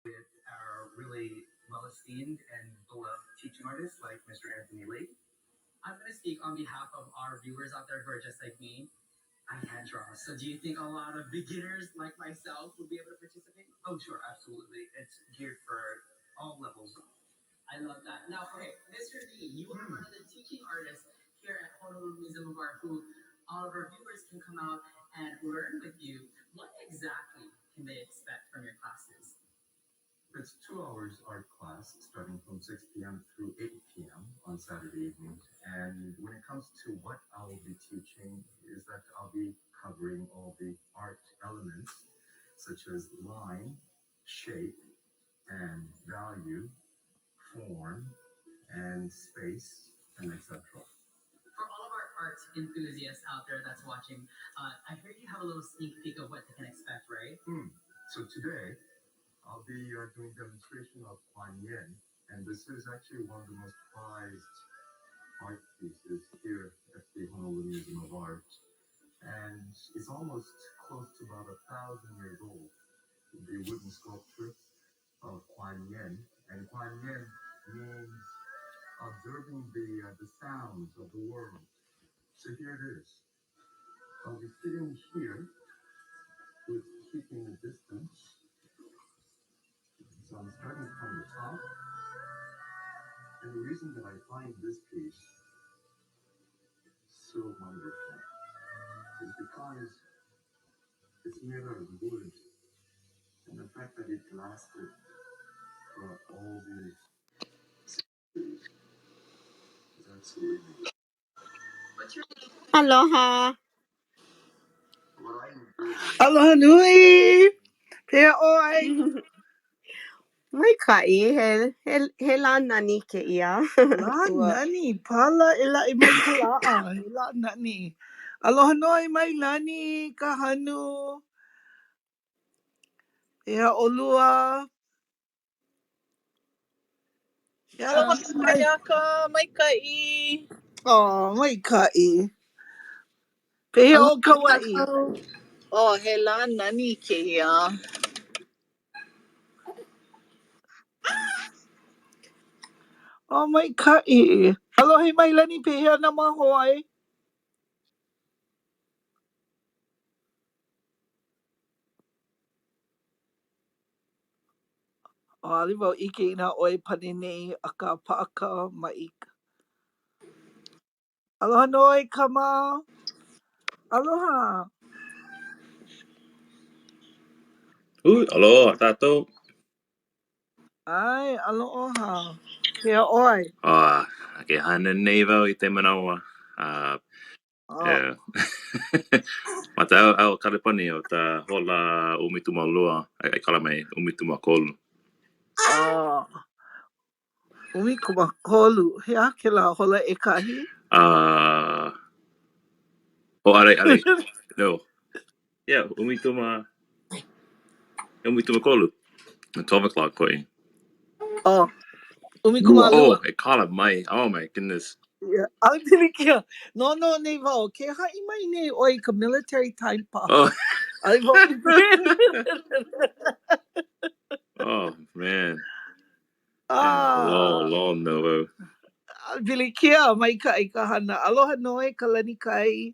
With our really well-esteemed and beloved teaching artists like Mr. Anthony Lee. I'm going to speak on behalf of our viewers out there who are just like me. I can't draw. So do you think a lot of beginners like myself would be able to participate? Oh, sure, absolutely. It's geared for all levels. I love that. Now, okay, Mr. Lee, you are one of the teaching artists here at Honolulu Museum of Art who all of our viewers can come out and learn with you. What exactly can they expect from your classes? It's 2 hours art class starting from 6 p.m. through 8 p.m. on Saturday evenings. And when it comes to what I will be teaching is that I'll be covering all the art elements such as line, shape, and value, form, and space, and etc. For all of our art enthusiasts out there that's watching, I heard you have a little sneak peek of what they can expect, right? So today, I'll be doing demonstration of Kuan Yin, and this is actually one of the most prized art pieces here at the Honolulu Museum of Art, and it's almost close to about 1,000 years old. The wooden sculpture of Kuan Yin, and Kuan Yin means observing the sounds of the world. So here it is. I'll be sitting here with keeping the distance. So I'm starting from the top, and the reason that I find this piece so wonderful is because it's made out of wood, and the fact that it lasted for all these centuries is absolutely amazing. What's your name? Aloha. What I am doing Aloha nui. Pehea ʻoe? Maikaʻi, he lā nani kēia. Lā Ua nani, pala e laʻi mai ka lāʻa, he lā nani. Aloha nō e Mailani, Kahanu. Pehea ʻolua? He aloha Aloha mai. kakahiaka, maikaʻi. Oh, maikaʻi. Pehea Aloha ʻo Kauaʻi? kākou. Oh, he lā nani kēia. Oh, maikaʻi. Aloha e Mailani, pehea nā māhoe? Oh, ʻaʻole wau ʻike inā ʻoe e pane nei, akā paʻa ka maika. Aloha nō e Kama. Aloha. Hui, aloha tātou. ʻAe, aloha. Pehea ʻoe? Ah, ke hana nei wau i te manawa. Ah, Oh. yeah. Ma ka ʻaoʻao Kaleponi o ka hola 12, e kala mai 13. Oh. 13. He aha kēlā hola ʻekahi? Ah, oh, ʻaʻole, ʻaʻole. No. Yeah, ʻumikūmā, 13. 12 o'clock hoʻi. Oh, Oh, 12. e kala mai. Oh my goodness. Yeah, ʻaʻole pilikia. Noʻonoʻo nei wau, ke haʻi mai nei ʻoe i ka military time paha. Oh. ʻAʻole wau Oh, man. Yeah, Ah. lol, lol, no wau. ʻAʻole pilikia, maikaʻi ka hana. Aloha nō e Kalanikai.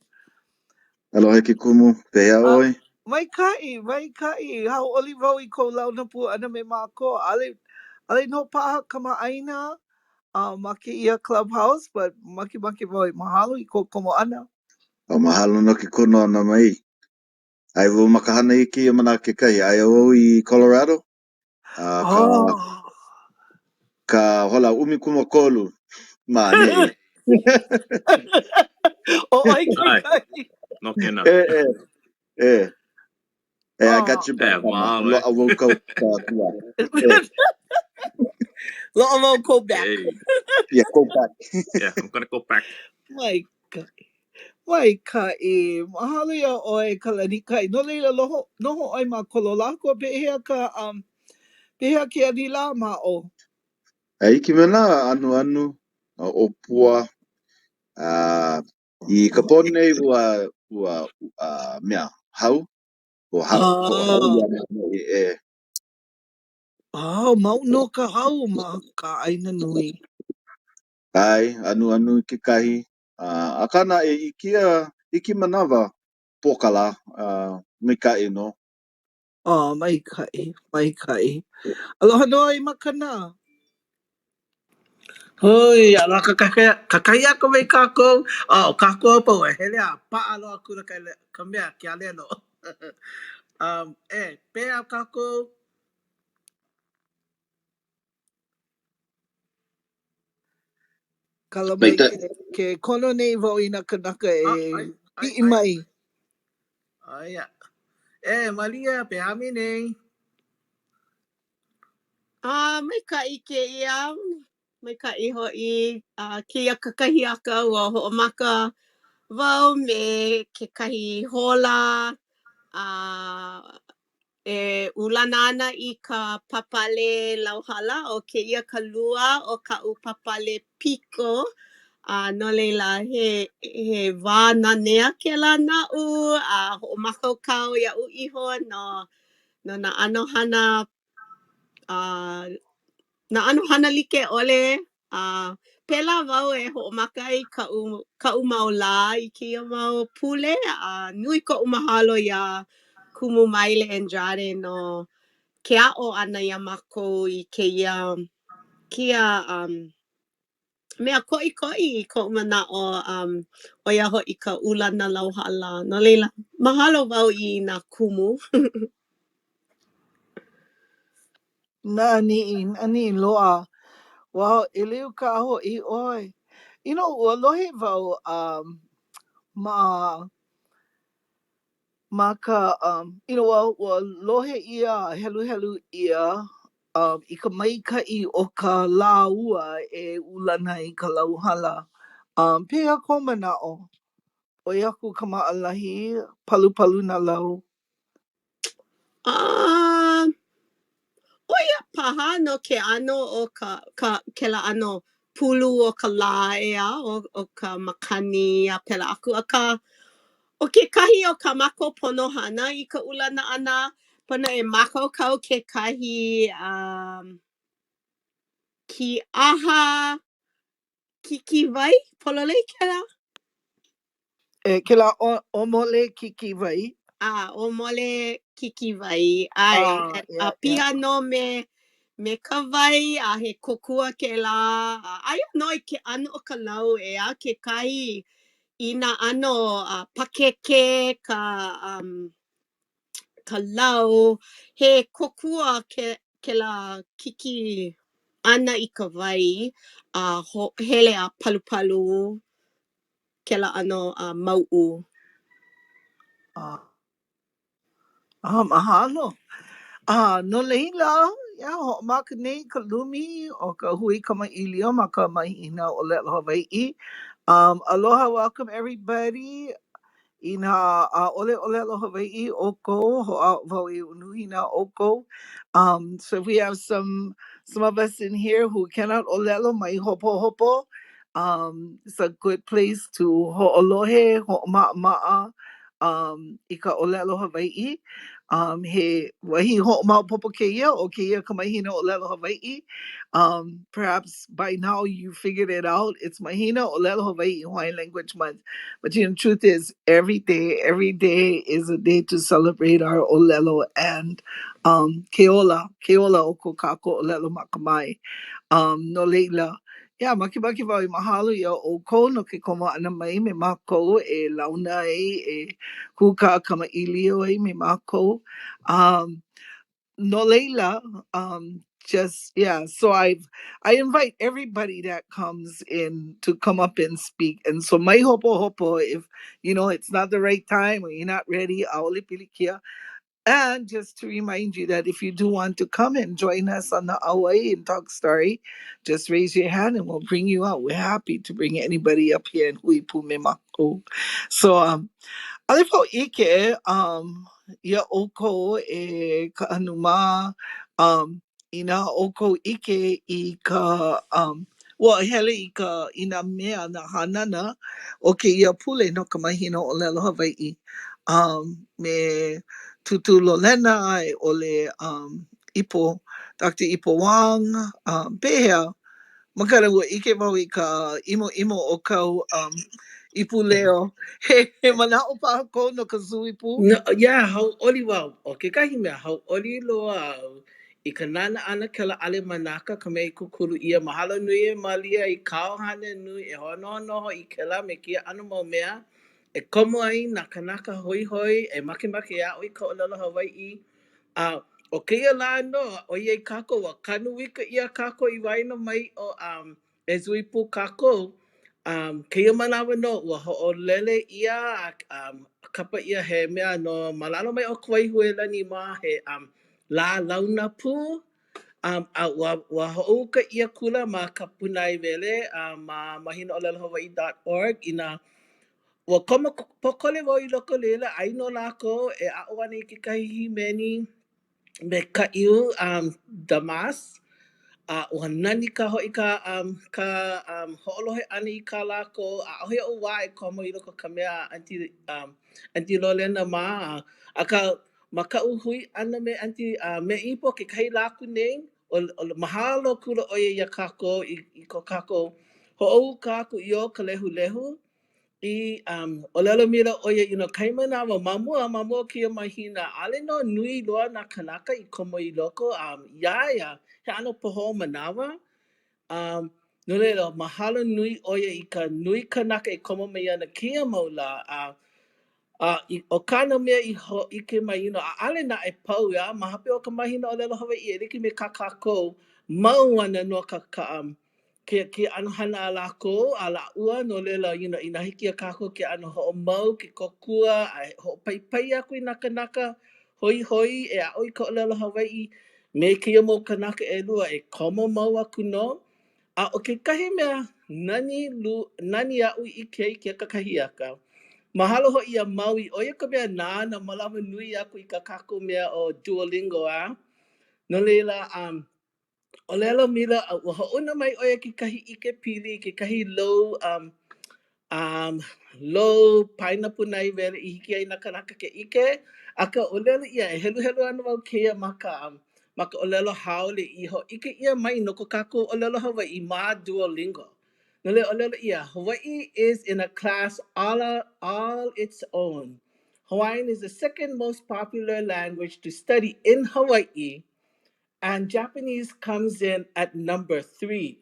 Aloha e ke kumu, pehea A, ʻoe? maikaʻi, maikaʻi. Hauʻoli wau i kou launa pū ʻana me mākou. ʻAʻole, ʻaʻole nō paha kamaʻāina uh, ma kēia clubhouse, but makemake wau e mahalo i kou komo ʻana. O, mahalo no ke kono ʻana mai. Aia wau ma ka hana i kēia manawa kekahi. Aia wau i Colorado, a ka, Oh. ka hola 13 ma ʻaneʻi. ʻO ʻoe ʻAe, kekahi. no kēnā. E, e, e. E, I got Oh. your E, back, Mama. mahalo e. Loaʻa wau kau ka kua. E. Loaʻa wau kou back. Hey. Yeah, go back. Yeah, I'm gonna go back. Maikaʻi. Maikaʻi. Mahalo iā ʻoe, Kalanikai. No laila, loho, noho ʻoe ma Kololako, pehea ka, um, pehea ke anilā ma ʻō? A hiki me nā anuanu, a ʻōpua, a i ka pō nei ua, ua, a, mea, hau, ua hau, hoʻohau Oh. ia ma ʻaneʻi, e. Oh, mau nō ka hau ma ka ʻāina nui. ʻAe, anuanu kekahi. Akā naʻe i kēia i kēia manawa, pō ka lā, maikaʻi nō. Oh, maikaʻi, maikaʻi. Aloha nō e Makana. Hui, aloha kakahiaka mai kākou. Oh, kākou a pau e hele a paʻa loa akula ka, ka mea, ke alelo. um, e, pehea kākou? Kala mai ke, ke kono nei wau i nā kanaka e ah, ai, ai, ai. mai. Aia. E, Malia, pehea me nei? A maikaʻi kēia, maikaʻi hoʻi. A kēia kakahiaka ua hoʻomaka wau me kekahi hola a e ulana ana i ka pāpale lauhala. ʻO kēia ka lua o kaʻu pāpale piko. A no laila, he he wā nanea kēlā naʻu a hoʻomākaukau iaʻu iho no no nā ʻano hana a nā ʻano hana like ʻole. A pēlā wau e hoʻomaka ai kaʻu kaʻu mau lā i kēia mau pule a nui koʻu mahalo iā Kumu Maile Andrade no ke aʻo ʻana iā mākou i kēia kēia um mea koʻikoʻi i koʻu manaʻo um ʻo ia hoʻi ka ulana lauhala. No laila, mahalo wau i nā kumu. Nani, nani loa. Wow, ʻeleu kā hoʻi ʻoe. You know, ua lohe wau um, ma ma ka um, you know, ua, ua lohe ʻia, heluhelu ʻia um, i ka maikaʻi o ka lā ua e ulana i ka lauhala. Um, pehea kou manaʻo? ʻOi aku ka maʻalahi, palupalu nā lau? Uh, ʻo ia paha no ke ʻano o ka ka kēlā ʻano pulu o ka lā ʻeā, o o ka makani a pēlā aku. Akā, ʻo kekahi o kā mākou pono hana i ka ulana ʻana, pono e mākaukau kekahi um kīʻaha kīkīwai, pololei kēlā? E, kēlā ʻōmole kīkīwai. A, ʻōmole kīkīwai, ʻae. Ah, A yeah, yeah. piha nō me me ka wai, a he kōkua kēlā. A aia nō i ke ʻano o ka lau, ʻeā, kekahi i nā ʻano uh, pakekē ka um, ka lau, he kōkua ke kēlā kīkī ʻana i ka wai a ho hele a palupalu kēlā ʻano uh, mauʻu. Ah, ah, mahalo. Ah, no laila, yeah, hoʻomaka nei ka lumi o ka hui kamaʻilio ma ka mahina ʻōlelo Hawaiʻi. Um, aloha, welcome everybody. Inā ʻaʻole ʻōlelo Hawaiʻi ʻoukou, hoʻāʻo wau e unuhi na ʻoukou. Um, so if we have some some of us in here who cannot ʻōlelo mai hopohopo, um, it's a good place to hoʻolohe, hoʻomaʻamaʻa um, i ka ʻōlelo Hawaiʻi. Um, he wahi hoʻomaopopo kēia, ʻo kēia ka mahina ʻōlelo Hawaiʻi. Um, perhaps by now you figured it out. It's Mahina ʻŌlelo Hawaiʻi Hawaiian Language Month. But you know, truth is, every day, every day is a day to celebrate our ʻōlelo and um, ke ola, ke ola o ko kākou ʻōlelo makamae. Um, no laila, yeah, makemake wau e mahalo iā ʻoukou no ke komo ʻana mai me mākou e launa ai, e kūkā kamaʻilio ai me mākou. Um, no laila, um, just yeah, so I've I invite everybody that comes in to come up and speak. And so mai hopohopo if you know it's not the right time or you're not ready, ʻaʻole pilikia. And just to remind you that if you do want to come and join us on the ʻAuai and talk story, just raise your hand and we'll bring you out. We're happy to bring anybody up here and hui pū me mākou. So um ʻAʻole wau ʻike um, iā ʻoukou e Kaʻanu mā, um, inā ʻoukou ʻike i ka um, ua hele i ka i nā mea, nā hanana o kēia pule no ka mahina ʻōlelo Hawaiʻi um, me Tūtū Lolena a i ʻole um, Ipo. Dr. Ipo Wong, um, pehea? Makana, ua ʻike wau i ka ʻimoʻimo o kāu um, ipu leo. He, he manaʻo paha kou no ka zui pū? No, yeah, hauʻoli wau. ʻO kekahi mea, hauʻoli loa au i ka nānā ʻana kēlā ʻalemanaka ka mea i kūkulu ʻia. Mahalo nui e Malia i kāu hana nui e hoʻonohonoho i kēlā me kēia ʻano mau mea e komo ai nā kānaka hoihoi e makemake e aʻo i ka ʻōlelo Hawaiʻi. A ʻo kēia lā nō, ʻoiai kākou ua kanu wika ʻia kākou i waena mai o um, e zui pū kākou, um, kēia manawa nō ua hoʻolele ʻia a um, kapa ʻia he mea no ma lalo mai o Kawaihuelani mā he um, lā launa pū um, a ua, ua hoʻouka ʻia kula ma ka pūnaewele uh, ma mahinaʻōlelohawaii.org inā ua komo pōkole wau i loko o laila, aia nō lākou e aʻo ana i kekahi hīmeni me Kaʻiu um, Damas, a ua nani kā hoʻi ka, um, ka um, hoʻolohe ʻana i kā lākou, ʻaʻohe oʻu wā e komo i loko o ka mea a Aunty, um, Aunty Lolena mā, akā ma kaʻu hui ʻana me Aunty, uh, me Ipo kekahi lā aku nei, o, o, mahalo kula ʻo ia iā kākou i, i ko kākou hoʻouka aku i o ka lehulehu, I um, ʻōlelo maila ʻo ia, you know, kahi manawa, ma mua, ma mua o kēia mahina, ʻaʻole nō nui loa nā kānaka i komo i loko, um, iā ia, he ʻano pohō manawa. Um, no laila, mahalo nui ʻo ia i ka nui kanaka e komo mai ana kēia mau lā, a a i, ʻo kāna mea i hōʻike mai, you know, ʻaʻole naʻe pau, yeah, ma hope o ka mahina ʻōlelo Hawaiʻi, e like me kā kākou, mau ana nō ka, ka um, ke ke ʻano hana a lākou a lāua no laila you know inā hiki iā kākou ke ʻano hoʻomau ke kōkua a e hoʻopaipai aku i nā kanaka hoihoi e aʻo i ka ʻōlelo Hawaiʻi me kēia mau kanaka ʻelua e komo mau aku nō. A ʻo kekahi mea nani lu nani aʻu i ʻike ai i kēia kakahiaka, mahalo hoʻi iā Maui ʻo ia ka mea nāna mālama nui aku i kā kākou mea ʻo Duolingo, a no laila um ʻōlelo maila, a ua hoʻouna mai ʻo ia kekahi ʻikepili, kekahi lou, um, um, lou paena pūnaewele i hiki ai nā kanaka ke ʻike. Akā, ʻōlelo ʻia, e heluhelu ana wau kēia ma ka, um, ma ka ʻōlelo haole i hōʻike ʻia mai no ko kākou ʻōlelo Hawaiʻi ma Duolingo. No laila, ʻōlelo ʻia, Hawaii is in a class all, all its own. Hawaiian is the second most popular language to study in Hawaii and Japanese comes in at number 3.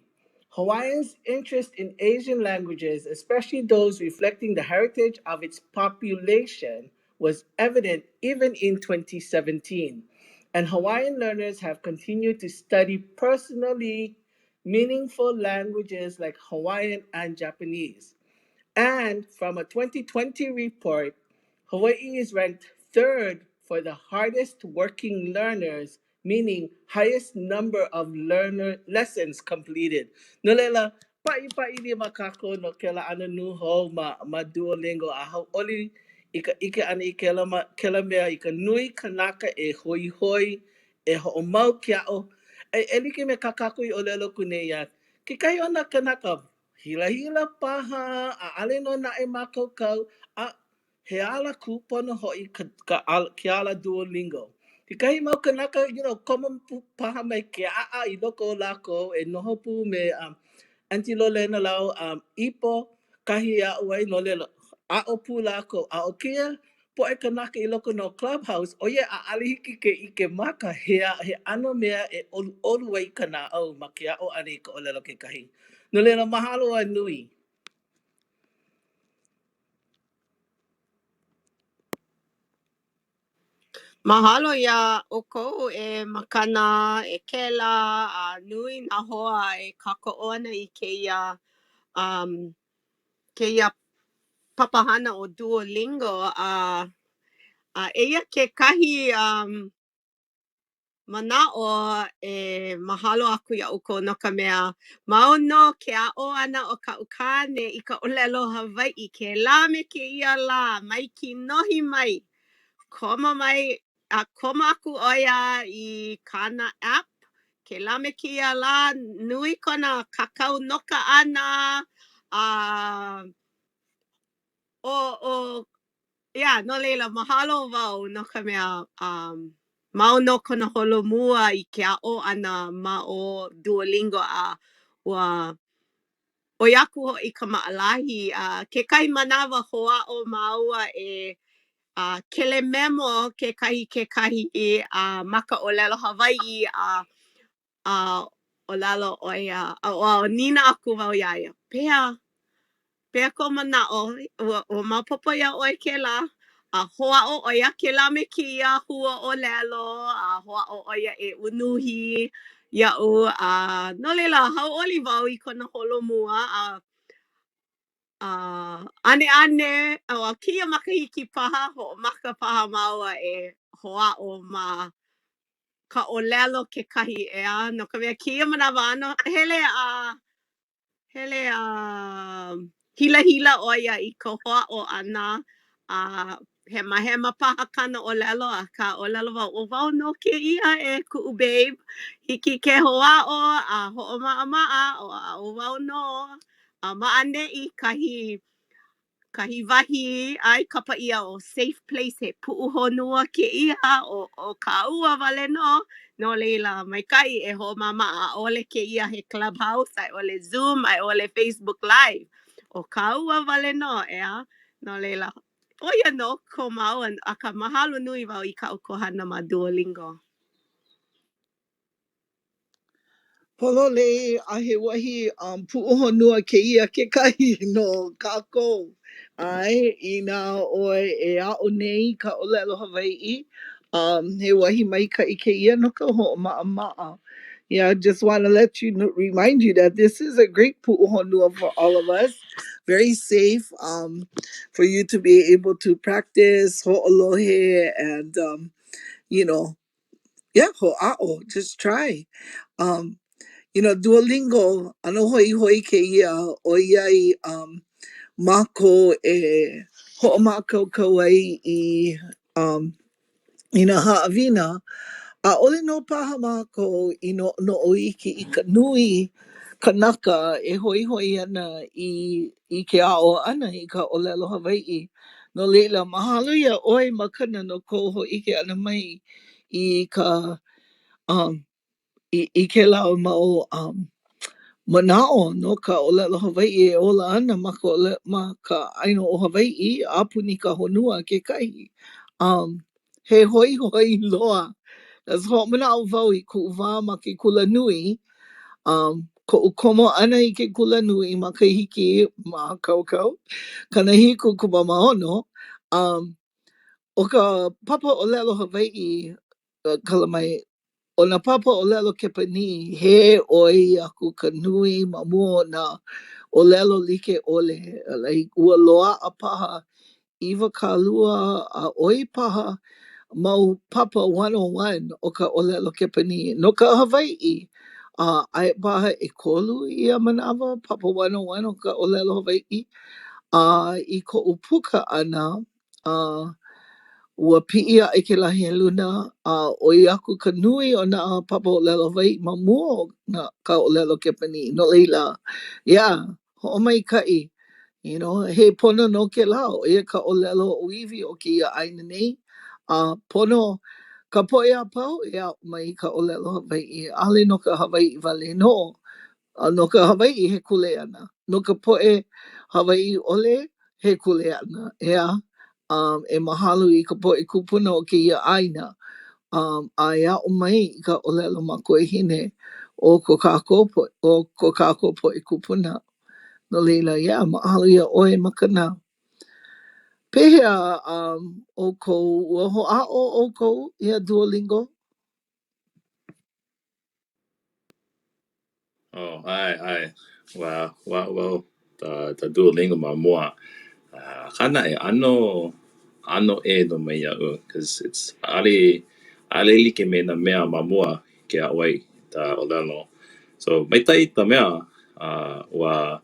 Hawaiian's interest in Asian languages, especially those reflecting the heritage of its population, was evident even in 2017. And Hawaiian learners have continued to study personally meaningful languages like Hawaiian and Japanese. And from a 2020 report, Hawaii is ranked third for the hardest working learners, meaning highest number of learner lessons completed. No laila, paʻipaʻi lima kākou no kēlā ʻano nūhou ma, ma Duolingo a hauʻoli i ka ʻike ʻana i kēlā, ma, kēlā mea i ka nui kanaka e hoihoi, e hoʻomau ke aʻo. E, e like me kā kākou i ʻōlelo aku nei iā kekahi o nā kanaka, Hilahila paha, ʻaʻole nō naʻe mākaukau, a he ala kūpono hoʻi ka, ka, ke ala Duolingo. Kekahi mau kanaka, you know, komo paha mai ke aʻa i loko o lākou e noho pū me um, Aunty Lolena lāua um, Ipo, kahi e aʻo ai, no laila, aʻo pū lākou. A ʻo kēia poʻe kanaka i loko no Clubhouse, ʻoiai ʻaʻole hiki ke ʻike maka, he, he ʻano mea e ʻoluʻolu ai ka naʻau ma ke aʻo ʻana i ka ʻōlelo kekahi. No laila, mahalo a nui. Mahalo iā ʻoukou e Makana, e Kela, a nui nā hoa e kākoʻo ana i kēia um, kēia papahana ʻo Duolingo a a eia kekahi um, manaʻo e mahalo aku iā ʻoukou no ka mea, mau nō ke aʻo ʻana o kaʻu kāne i ka ʻōlelo Hawaiʻi kēlā me kēia lā, mai kinohi mai. Komo mai a komo aku ʻo ia i kāna app kēlā me kēia lā, nui kona kākau noka ʻana, a ʻo, ʻo, yeah, no laila, mahalo wau no ka mea, um. Mau nō kona holomua i ke aʻo ʻana ma o Duolingo a ua ʻoi aku hoʻi ka maʻalahi. A kekahi manawa hoʻāʻo māua e a kelememo kekahi kekahi a ma ka ʻōlelo Hawaiʻi a a ʻōlelo ʻo ia a ua nīnau aku wau iā ia, pehea pehea kou manaʻo, ua ua maopopo iā ʻoe kēlā? A hoʻāʻo ʻo ia kēlā me kēia hua ʻōlelo a hoʻāʻo ʻo ia e unuhi iaʻu a no laila hauʻoli wau i kona holomua a a ʻaneʻane a kēia makahiki paha hoʻomaka paha māua e hoʻāʻo ma ka ʻōlelo kekahi ʻeā no ka mea kēia manawa ʻano hele a hele a hilahila ʻo ia i ka hoʻāʻo ʻana a hemahema paha kāna ʻōlelo akā ʻōlelo wau ʻo wau nō kēia e kuʻu babe hiki ke hoʻāʻo a hoʻomaʻamaʻa ʻo wau nō a ma ʻaneʻi kahi kahi wahi a i kapa ʻia ʻo safe place he puʻuhonua kēia ʻo ʻo kāua wale nō. No laila, maikaʻi e hoʻomaʻamaʻa ʻaʻole kēia he clubhouse a i ʻole zoom a i ʻole facebook live. ʻO kāua wale nō, ʻeā? No laila, ʻo ia nō ko māua, akā mahalo nui wau i kā ʻoukou hana ma Duolingo. Pololei a he wahi um, puʻuhonua kēia kekahi no kākou. ʻAe, inā ʻoe e aʻo nei i ka ʻōlelo Hawaiʻi, um, he wahi maikaʻi kēia no ka hoʻomaʻamaʻa. Yeah, just want to let you know, remind you that this is a great puʻuhonua for all of us. Very safe um, for you to be able to practice hoʻolohe and, um, you know, yeah, hoʻāʻo, just try. Um, you know, Duolingo, ʻano hoihoi kēia ʻoiai um, mākou e hoʻomākaukau ai i um, i nā haʻawina, ʻaʻole nō paha mākou i noʻonoʻo iki i ka nui kanaka e hoihoi ana i i ke aʻo ʻana i ka ʻōlelo Hawaiʻi. No laila, mahalo iā ʻoe Makana no kou hōʻike ʻana mai i ka um, i, i kēlā mau um, manaʻo no ka ʻōlelo Hawaiʻi e ola ana ma ka, ma ka ʻāina o Hawaiʻi a puni ka honua kekahi. Um, he hoihoi loa. 'Cause hoʻomanaʻo wau i kuʻu wā ma ke kula nui, um, koʻu komo ʻana i ke kula nui makahiki mākaukau, 76, um, ʻo ka papa ʻōlelo Hawaiʻi, kala mai, ʻo nā papa ʻōlelo Kepanī, he ʻoi aku ka nui ma mua o nā ʻōlelo like ʻole. Like, ua loaʻa paha 20 a ʻoi paha mau papa 101 o ka ʻōlelo Kepanī. No ka Hawaiʻi, a aia paha ʻekolu ia manawa papa 101 o ka ʻōlelo Hawaiʻi. A i koʻu puka ʻana, a ua piʻi aʻe kēlā heluna a ʻoi aku ka nui o nā papa ʻōlelo Hawaiʻi ma mua o nā, ka ʻōlelo Kepanī. No laila, yeah, hoʻomaikaʻi, you know, he pono nō kēlā, ʻo ia ka ʻōlelo ʻōiwi o kēia ʻāina nei, a pono ka poʻe a pau e aʻo mai i ka ʻōlelo Hawaiʻi, ʻaʻole no ka Hawaiʻi wale nō. A no ka Hawaiʻi he kuleana. No ka poʻe Hawaiʻi ʻole, he kuleana, ʻeā? Um, e mahalo i ka poʻe kūpuna o kēia ʻāina, um, a e aʻo mai i ka ʻōlelo makuahine o ko kākou poʻe, o ko kākou poʻe kūpuna. No laila, yeah, mahalo iā ʻoe Makana. Pehea um, ʻoukou, ua hoʻāʻo ʻoukou iā Duolingo? Oh, ʻae, ʻae. Ua, ua aʻo wau da, da Duolingo ma mua. Akā naʻe, ʻano, ʻano ʻē nō mai iaʻu cause it's ʻaʻole, ʻaʻole like me nā mea ma mua ke aʻo ai da ʻōlelo. So, maikaʻi ka mea, uh, ua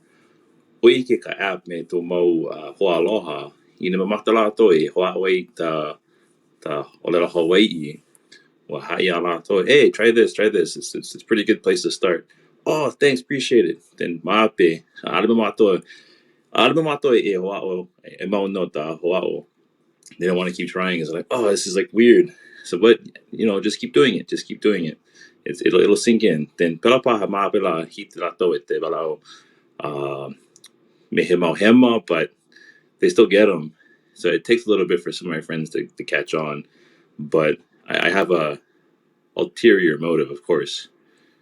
hōʻike ka app me kou mau uh, hoaaloha inā mamake lākou e hoʻāʻo ai da da ʻōlelo Hawaiʻi. Ua haʻi iā lākou, hey, try this, try this. It's, it's, it's a pretty good place to start. Oh, thanks, appreciate it. Then ma hope, ʻaʻole mamake, ʻaʻole mamake e hoʻāʻo, e mau nō da hoʻāʻo. They don't want to keep trying. It's like, oh, this is like weird. So but, you know, just keep doing it. Just keep doing it. It's, it'll, it'll sink in. Then pela paha ma pela hiki lākou e te walaʻau uh, me he mau hema, but they still get them. So it takes a little bit for some of my friends to, to catch on. But I, I have a ulterior motive, of course,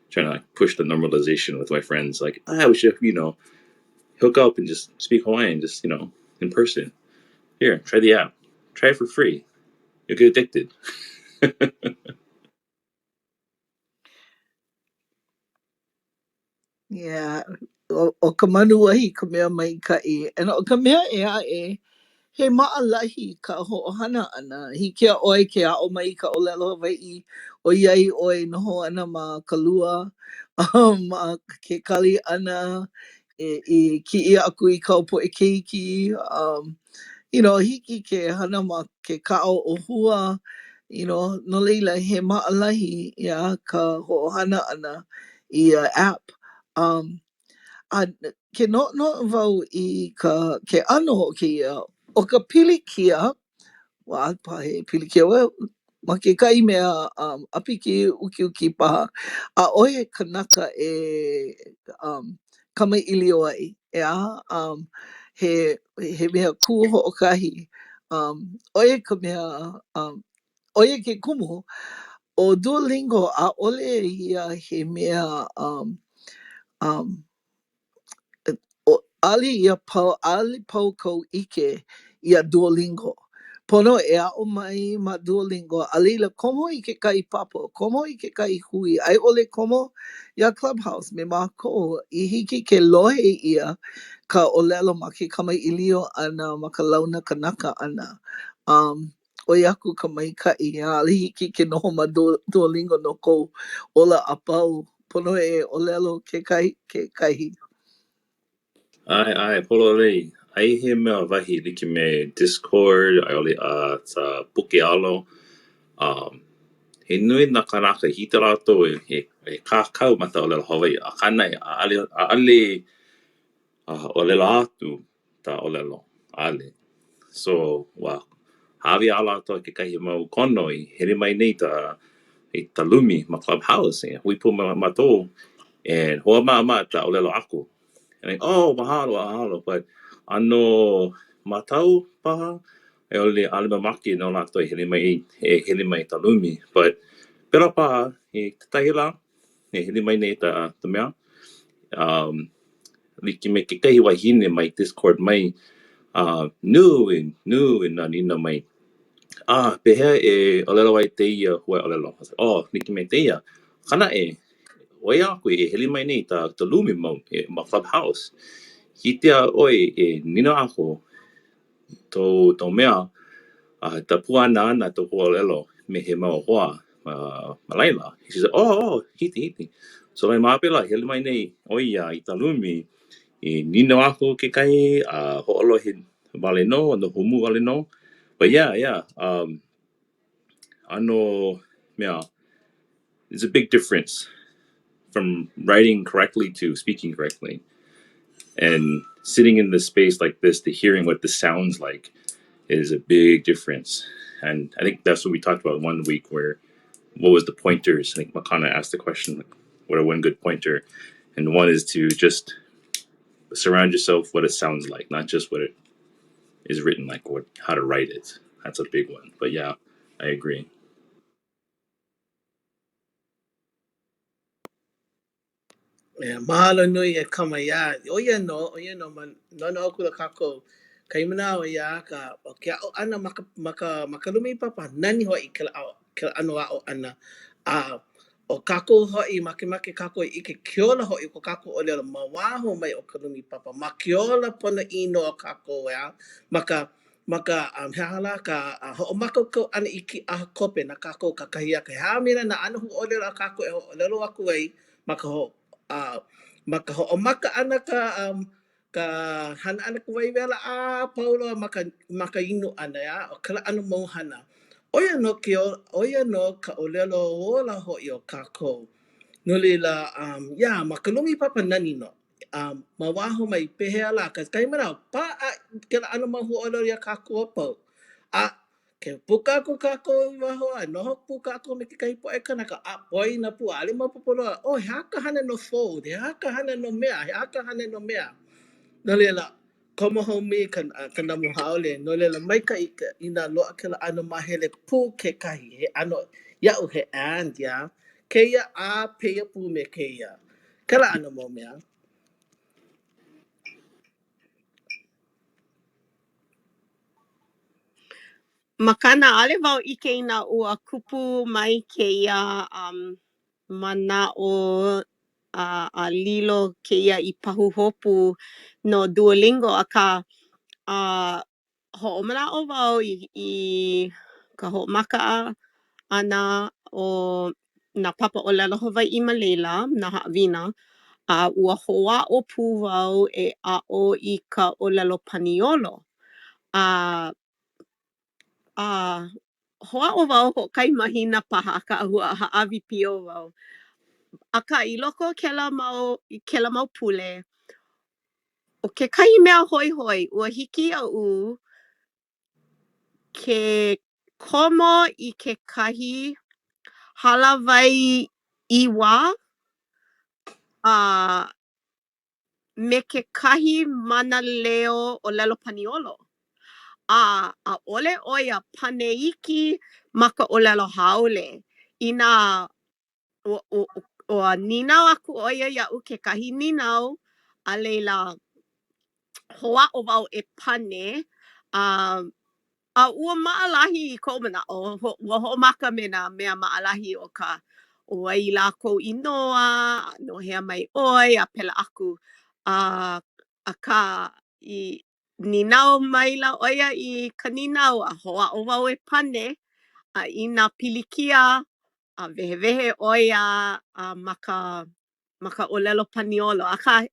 trying to like push the normalization with my friends. Like, ah, we should, you know, hook up and just speak Hawaiian, just, you know, in person. Here, try the app. Try it for free. You'll get addicted. Yeah, ʻo, ʻo ka manuahi ka mea maikaʻi. And ʻo ka mea ʻē aʻe, he maʻalahi ka hoʻohana ʻana. Hiki iā ʻoe ke aʻo mai i ka ʻōlelo Hawaiʻi ʻoiai ʻoe e noho ana ma ka lua, um, ma ke kali ʻana e, i kiʻi aku i kāu poʻe keiki. Um, you know, hiki ke hana ma ke kaʻa ʻōhua, you know, no laila, he maʻalahi, yeah, ka hoʻohana ʻana i ia app. Um, a ke noʻonoʻo wau i ka ke ʻano o kēia, ʻo ka pilikia, well, paha he pilikia, well, ma kekahi mea um, ʻāpiki ukiuki paha, ʻaʻohe kanaka e um, kamaʻilio ai, ʻeā? Um, he, he mea kū hoʻokahi. Um, ʻo ia ka mea, um, ʻo ia ke kumu, ʻo Duolingo, ʻaʻole ia he mea um, um, ʻaʻole ia pau, ʻaʻole pau kou ʻike iā Duolingo. Pono e aʻo mai ma Duolingo, a laila komo i kekahi papa, komo i kekahi hui, a i ʻole komo iā Clubhouse me mākou i hiki ke lohe ʻia ka ʻōlelo ma ke kamaʻilio ʻana, ma ka launa kanaka ʻana. Um, ʻoi aku ka maikaʻi, ʻaʻole hiki ke noho ma Duolingo no kou ola a pau. Pono e ʻōlelo kekahi, kekahi. ʻAe, ʻae, pololei. Aia he mea wahi like me Discord a i ʻole uh, ka puke alo. Um, he nui nā kānaka hiki iā lākou e, e, e kākau ma ka ʻōlelo Hawaiʻi akā naʻe ʻaʻale, ʻaʻale uh, ʻōlelo aku ka ʻōlelo, ʻaʻale. So, ua hāʻawi iā lākou kekahi mau kono i hele mai nei ta i ka lumi ma Clubhouse e hui pū me mākou and hoʻāmaʻamaʻa ka ʻōlelo aku. And like, oh, mahalo, mahalo, but ʻano mātau paha a i ʻole ʻaʻole mamake no lākou e hele mai e hele mai i ka lumi. But pēlā paha i kekahi lā e hele mai nei ka, ka mea. Um, like me kekahi wahine mai Discord mai, uh, nui, nui nā nīnau mai. Ah, pehea e ʻōlelo ai tēia huaʻōlelo? I was like, oh, like me tēia. Akā naʻe, ʻoi aku e hele mai nei ta, ta lumi ma, e, ma Clubhouse. Hiki iā ʻoe e nīnau aku tou, tou mea, uh, ka puana ʻana tou huaʻōlelo me he mau hoa ma, ma laila. She said, oh, oh, hiki, hiki. So like ma pēlā, hele mai nei ʻo ia i ka lumi i nīnau aku kekahi a uh, hoʻolohe wale nō, noho mū wale nō. But yeah, yeah, um, ʻano mea, there's a big difference from writing correctly to speaking correctly. And sitting in the space like this to hearing what this sounds like is a big difference. And I think that's what we talked about one week where what was the pointers? I think Makana asked the question, like, what are one good pointer? And one is to just surround yourself what it sounds like, not just what it is written like, what how to write it. That's a big one. But yeah, I agree. Yeah, mahalo nui e Kama iā. ʻO ia nō, ʻo ia nō, ma noʻonoʻo akula kākou. Kahi manawa iā ka, ʻo ke aʻo ʻana ma ka, ma ka, ma ka lumi papa, nani hoʻi kēlā aʻo, kēlā ʻano aʻo ʻana. A ʻo kākou hoʻi, makemake kākou e ʻike ke ola hoʻi o ko kākou ʻōlelo ma waho mai o ka lumi papa, ma ke ola ponoʻī nō a kākou, ʻeā? Ma ka, ma ka, um, he aha lā, ka uh, hoʻomākaukau ʻana i kīʻaha kope na kākou kakahiaka. He aha mea nā ʻano huaʻōlelo a kākou e hoʻōlelo aku ai ma ka ho, uh, ma ka hoʻomaka ʻana ka, um, ka hana ʻana ka wai wela a pau loa ma ka, ma ka inu ʻana, ʻeā? ʻO kēlā ʻano mau hana. ʻO ia nō ke, ʻo ia nō ka ʻōlelo ola hoʻi o kākou. No laila, um, yeah, ma ka lumi papa nani nō. A ma waho mai, pehea lā? Cause kahi manawa, paʻa kēlā ʻano mau huaʻōlelo iā kākou a pau. A Ke puka aku kākou i waho a noho pū kākou me kekahi poʻe kanaka, a poina pū, ʻaʻole maopopo loa, oh, he aha ka hana no fold, he aha ka hana no mea, he aha ka hana no mea. No laila, komo hou mai ka, ka namu haole, no laila, maikaʻi ka, inā loaʻa kēlā ʻano māhele pū kekahi, he ʻano, iaʻu he and, yeah. Kēia a pēia pū me kēia. Kēlā ʻano mau mea. Makana, ʻaʻole wau ʻike inā ua kupu mai kēia um manaʻo a a lilo kēia i pahuhopu no Duolingo akā uh hoʻomanaʻo wau i i ka hoʻomaka ʻana o nā papa ʻōlelo Hawaiʻi ma laila, nā haʻawina, a ua hoʻāʻo pū wau e aʻo i ka ʻōlelo Paniolo. A a hoʻāʻo wau hoʻokahi mahina paha akā ua hāʻawi pio wau. Akā i loko o kēlā mau i kēlā mau pule, ʻo kekahi mea hoihoi, ua hiki iaʻu ke komo i kekahi hālāwai ʻīwā a me kekahi mānaleo ʻōlelo Paniolo. A ʻaʻole ʻo ia pane iki ma ka ʻōlelo haole. Inā ua, ua, ua nīnau aku ʻo ia iaʻu kekahi nīnau, a laila hoʻāʻo wau e pane, a a ua maʻalahi i koʻu manaʻo, ua hoʻomaka me nā mea maʻalahi o ka ʻo wai lā kou inoa, a no hea mai ʻoe, a pēlā aku. A akā i nīnau maila ʻo ia i ka nīnau a hoʻāʻo wau e pane, a inā pilikia, a wehewehe ʻo ia a ma ka ma ka ʻōlelo Paniolo. Akā,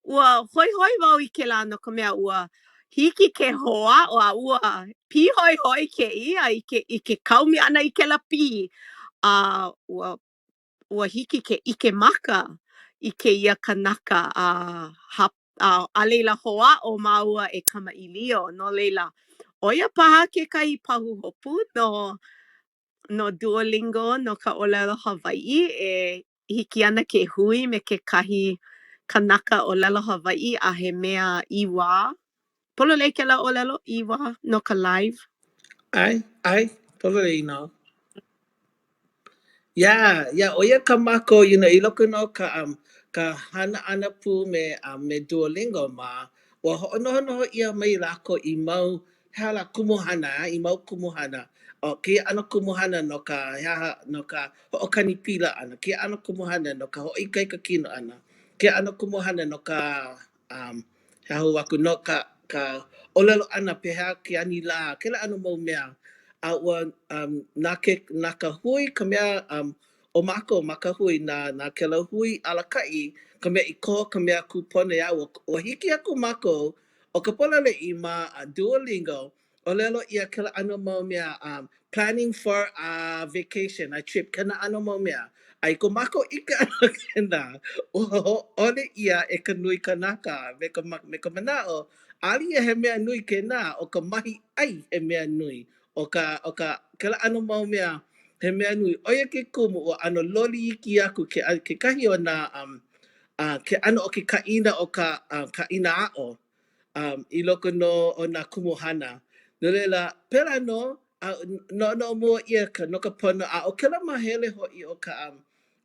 ua hoihoi wau i kēlā no ka mea ua hiki ke hoʻāʻo a ua pīhoihoi kēia i ke i ke kaomi ʻana i kēlā pī a ua ua hiki ke ʻike maka i kēia kanaka a hap a a laila hoʻāʻo māua e kamaʻilio. No laila, ʻo ia paha kekahi pahuhopu no no Duolingo no ka ʻōlelo Hawaiʻi e hiki ana ke hui me kekahi kanaka ʻōlelo Hawaiʻi a he mea ʻīwā. Pololei kēlā ʻōlelo, ʻīwā, no ka live? ʻAe, ʻae, pololei nō. Yeah, yeah, ʻo ia kā mākou, you know, i loko nō ka, um, ka hana ʻana pū me, um, me Duolingo ma, ua hoʻonohonoho ʻia mai lākou i mau he aha lā, kumuhana, i mau kumuhana. ʻO kēia ʻano kumuhana no ka, he aha, no ka hoʻokani pila ʻana, kēia ʻano kumuhana no ka hoʻoikaika kino ʻana, kēia ʻano kumuhana no ka, um, he aha hou aku, no ka, ka ʻōlelo ʻana pehea ke anilā, kēlā ʻano mau mea. A ua, um, na ke, na ka hui ka mea, um, ʻo mākou ma ka hui, na, na kēlā hui alakaʻi ka mea i koho ka mea kūpono iā ua, ua hiki aku mākou ʻO ka pololei ma Duolingo, ʻōlelo ʻia kēlā ʻano mau mea, um, planning for a vacation, a trip, kēnā ʻano mau mea. A i ko mākou ʻike ʻana kēnā, ua hōʻole ʻia e ka nui kanaka me ka, me ka manaʻo, ʻaʻole ia he mea nui kēnā, ʻo ka mahi ʻai he mea nui. ʻO ka, ʻo ka, kēlā ʻano mau mea he mea nui. ʻO ia ke kumu ua ʻano loli iki aku ke, kekahi o nā, um, uh, ke ʻano o ke kaʻina o ka uh, kaʻina aʻo um, i loko nō o nā kumuhana. No laila, pēlā nō, a noʻonoʻo mua ʻia ka, no ka pono, a ʻo kēlā māhele hoʻi o ka, um,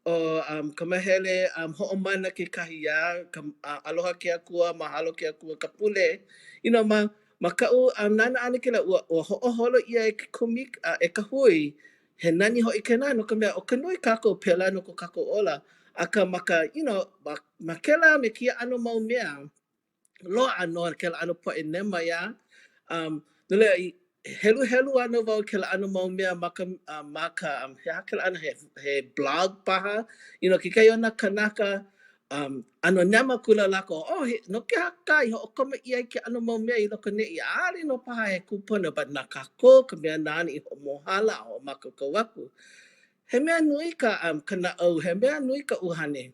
o um, ka māhele um, hoʻomana kekahi iā, ka, uh, aloha ke Akua, mahalo ke Akua, ka pule, you know, ma, ma kaʻu um, nānā ʻana kēlā, ua, ua hoʻoholo ʻia e ke komik, uh, e ka hui, he nani hoʻi kēnā, no ka mea, ʻo ka nui kākou, pēlā nō ko kākou ola, akā ma ka, you know, ma, ma kēlā me kēia ʻano mau mea, loaʻa nō kēlā ʻano poʻe nema, iā. Um, no laila, i heluhelu ana wau i kēlā ʻano mau mea ma ka, uh, ma ka, um, he aha kēlā ʻano, he, he blog paha, you know, kekahi o nā kanaka, um, ʻano nema akula lākou, oh, he, no ke aha kā i hoʻokomo ʻia ai kēia ʻano mau mea i loko neʻi, ʻaʻole nō paha he kūpono, but na kākou ka mea nāna i hoʻomōhala a hoʻomākaukau aku. He mea nui ka, um, ka naʻau, he mea nui ka ʻuhane.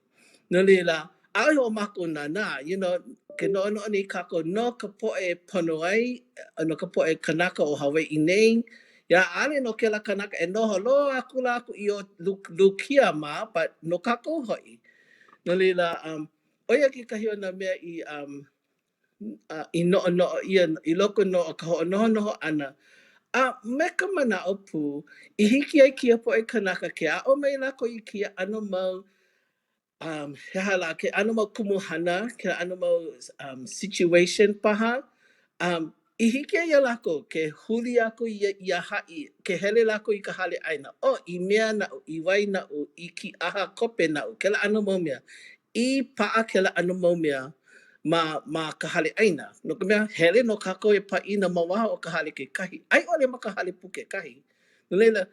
No laila, ʻaʻohe o mākou nānā, you know, ke noʻonoʻo nei kākou no ka poʻe pono ai, no ka poʻe kanaka o Hawaiʻi nei, Yeah, ʻaʻole no kēlā kanaka e noho loa akula aku i o Lukia mā, but no kākou hoʻi. No laila, um, ʻo ia kekahi o nā mea i, um, uh, i noʻonoʻo ʻia i loko nō o ka hoʻonohonoho ʻana a me ka manaʻo pū i hiki ai kēia poʻe kanaka ke aʻo mai lākou i kēia ʻano mau um, he aha lā, ke ʻano mau kumuhana, ke ʻano mau um, situation paha, um, i hiki ai iā lākou ke huli aku iā, iā haʻi, ke hele lākou i ka hale ʻaina, oh, i mea naʻu, i wai naʻu, i kīʻaha kope naʻu, kēlā ʻano mau mea. I paʻa kēlā ʻano mau mea ma ma ka hale ʻaina, no ka mea, hele nō kākou e pāʻina ma waho o ka hale kekahi, a i ʻole ma ka hale pū kekahi. No laila,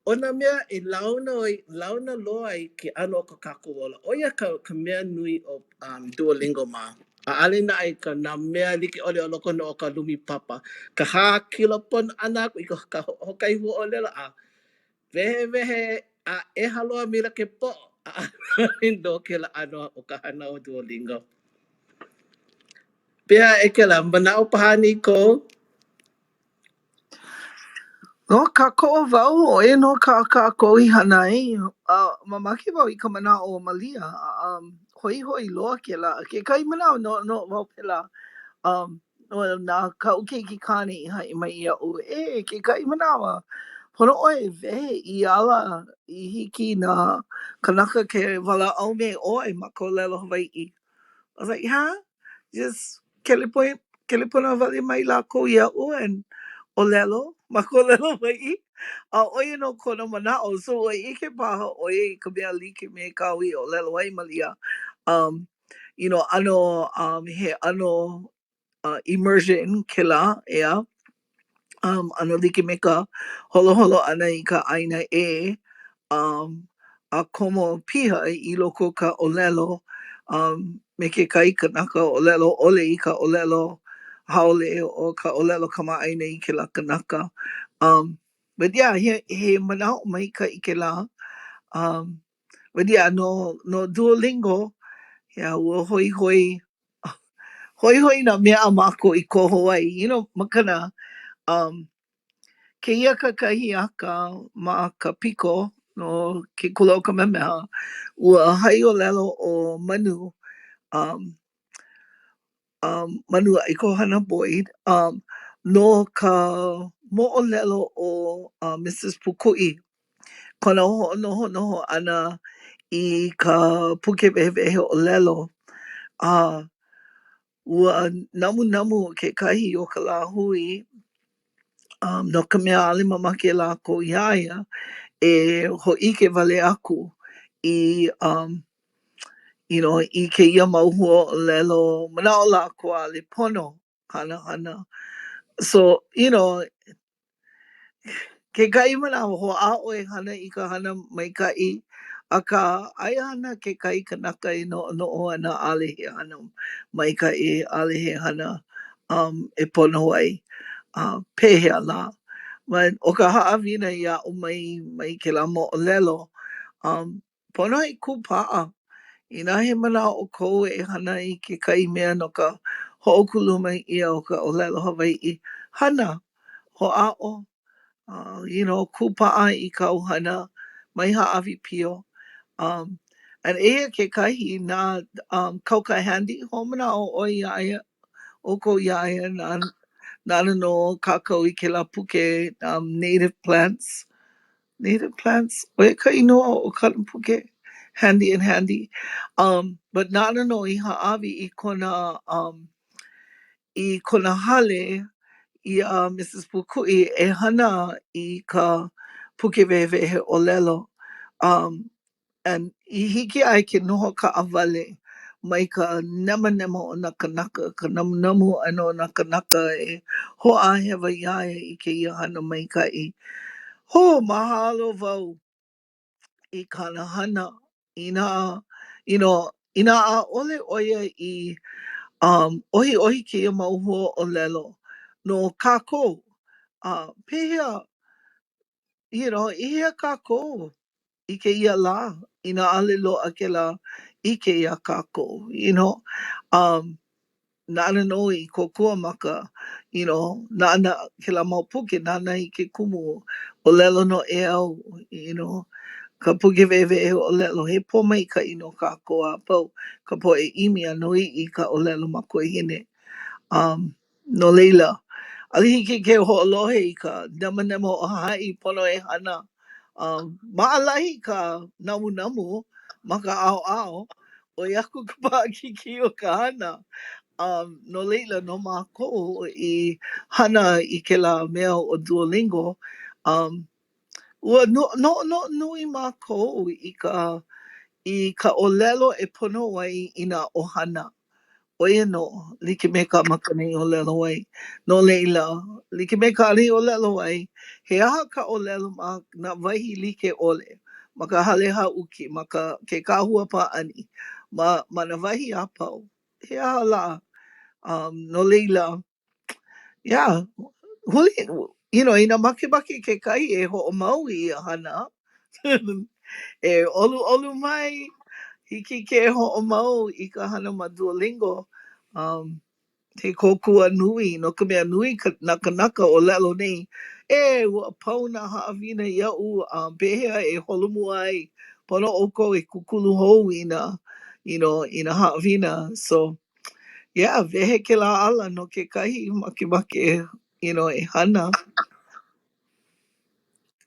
ʻo nā mea e launa ai, launa loa ai ke ʻano o ko kākou ola, ʻo ia ka, ka mea nui o um, Duolingo mā. ʻAʻole naʻe ka, nā mea like ʻole o loko nō o ka lumi papa, ka hākilo pono ʻana aku i ka, ka hoʻokahi huaʻōlelo a Wehewehe a ʻeha loa maila ke poʻo. ʻAʻole nō kēlā ʻano o ka hana o Duolingo. Pehea Ekela, manaʻo paha anei kou? No, kākoʻo wau, ʻo ia nō kā kākou i hana ai. Uh, mamake wau i ka manaʻo o Malia. Um, hoihoi loa kēlā. Kekahi manawa noʻonoʻo wau pēlā. Um, Well, na kaʻu keiki kāne i haʻi mai iaʻu, e, kekahi manawa, pono ʻoe e wehe i ala i hiki nā kanaka ke walaʻau me ʻoe ma ka ʻōlelo Hawaiʻi. I was like, huh? Just kelepona, kelepona wale mai lākou iaʻu and ʻōlelo ma ka ʻōlelo Hawaiʻi. A ʻo ia nō kona manaʻo, so ua ʻike paha ʻo ia i ka mea like me kāu i ʻōlelo ai, Malia. Um, you know, ʻano, um, he ʻano uh, immersion kēlā, ʻeā? Um, ʻano like me ka holoholo ʻana i ka ʻāina ʻē, um, a komo piha i loko o ka ʻōlelo, um, me kekahi kanaka ʻōlelo ʻole i ka ʻōlelo haole o ka ʻōlelo kamaʻāina i kēlā kanaka. Um, but yeah, he, he manaʻo maikaʻi kēlā. Um, But yeah, no, no Duolingo, yeah, ua hoihoi, hoihoi nā mea a mākou i koho ai. You know, makana, um, kēia kakahiaka ma ka piko no ke kula o Kamehameha, ua haʻiʻōlelo ʻo Manu, um, um, Manu ʻAikohana Boyd, um, no ka moʻolelo o uh, Mrs. Pukuʻi, kona hoʻonohonoho ʻana i ka puke wehewehe ʻōlelo, a ua namunamu kekahi o ka lāhui, um, no ka mea ʻaʻole mamake lākou iā ia e hōʻike wale aku i um, you know, i kēia mau huaʻōlelo, manaʻo lākou ʻaʻole pono kāna hana. So, you know, kekahi manawa hoʻāʻo e hana i ka hana maikaʻi, akā aia ana kekahi kanaka e noʻonoʻo ana ʻaʻole he hana maikaʻi, ʻaʻole he hana um, e pono ai. Uh, pehea lā? But ʻo ka haʻawina i aʻo mai mai kēlā moʻolelo, um, Pono e kūpaʻa. Inā he manaʻo kou e hana i kekahi mea no ka hoʻokuluma ʻia o ka ʻōlelo Hawaiʻi, hana, hoʻāʻo, uh, you know, kūpaʻa i kāu hana, mai hāʻawi pio. Um, and eia kekahi, na um, Kauka Handy, hoʻomanaʻo ʻoe iā ia, ʻoukou iā ia, nā, nāna nō kākau i kēlā puke um, Native Plants. Native Plants, ʻo ia ka inoa o kāna puke, Handy and Handy. Um, but nāna nō i hāʻawi i kona, um, i kona hale iā Mrs. Pukuʻi e hana i ka puke wehewehe ʻōlelo. Um, and i hiki ai ke noho kaʻawale mai ka nemanema o nā kanaka, ka namunamu ʻana o nā kanaka e hoʻāhewa iā ia i kēia hana maikaʻi. Hō, mahalo wau i kāna hana. Inā, you know, inā ʻaʻole ʻo ia i um, ʻohiʻohi kēia mau hua ʻōlelo no kākou, uh, pehea, you know, i hea kākou? i kēia lā, inā ʻaʻole loaʻa kēlā ʻike iā kākou, you know? Um. Nāna nō i kōkua ma ka, you know, nāna kēlā mau puke, nāna i ke kumu ʻōlelo noʻeau, you know, ka puke wehewehe ʻōlelo, he pōmaikaʻi no kākou a pau, ka poʻe ʻimi a noiʻi i ka ʻōlelo makuahine. Um, no laila, ʻaʻole hiki ke hoʻolohe i ka nemanema o haʻi pono e hana. Um, maʻalahi ka namunamu ma ka ʻaoʻao, ʻoi aku ka paʻakikī o ka hana. Um, no laila, no mākou i hana i kēlā mea ʻo Duolingo, um, ua noʻonoʻo nui mākou i ka i ka ʻōlelo e pono ai i nā ʻohana. ʻO ia nō, like me kā Makana i ʻōlelo ai. No laila, like me kāna i ʻōlelo ai, he aha ka ʻōlelo ma nā wahi like ʻole, ma ka hale haʻuki, ma ka ke kahua pāʻani, ma ma nā wahi a pau. He aha lā? Um, no laila, yeah, huli, you know, inā makemake kekahi e hoʻomau i ia hana, e ʻoluʻolu mai, hiki ke hoʻomau i ka hana ma Duolingo. Um, he kōkua nui, no ka mea nui ka, nā kanaka ʻōlelo nei, e, ua pau nā haʻawina iaʻu, um, pehea e holomua ai, pono ʻoukou e kūkulu hou i nā, you know, i nā haʻawina. So, yeah, wehe kēlā ala no kekahi makemake, you know, e hana.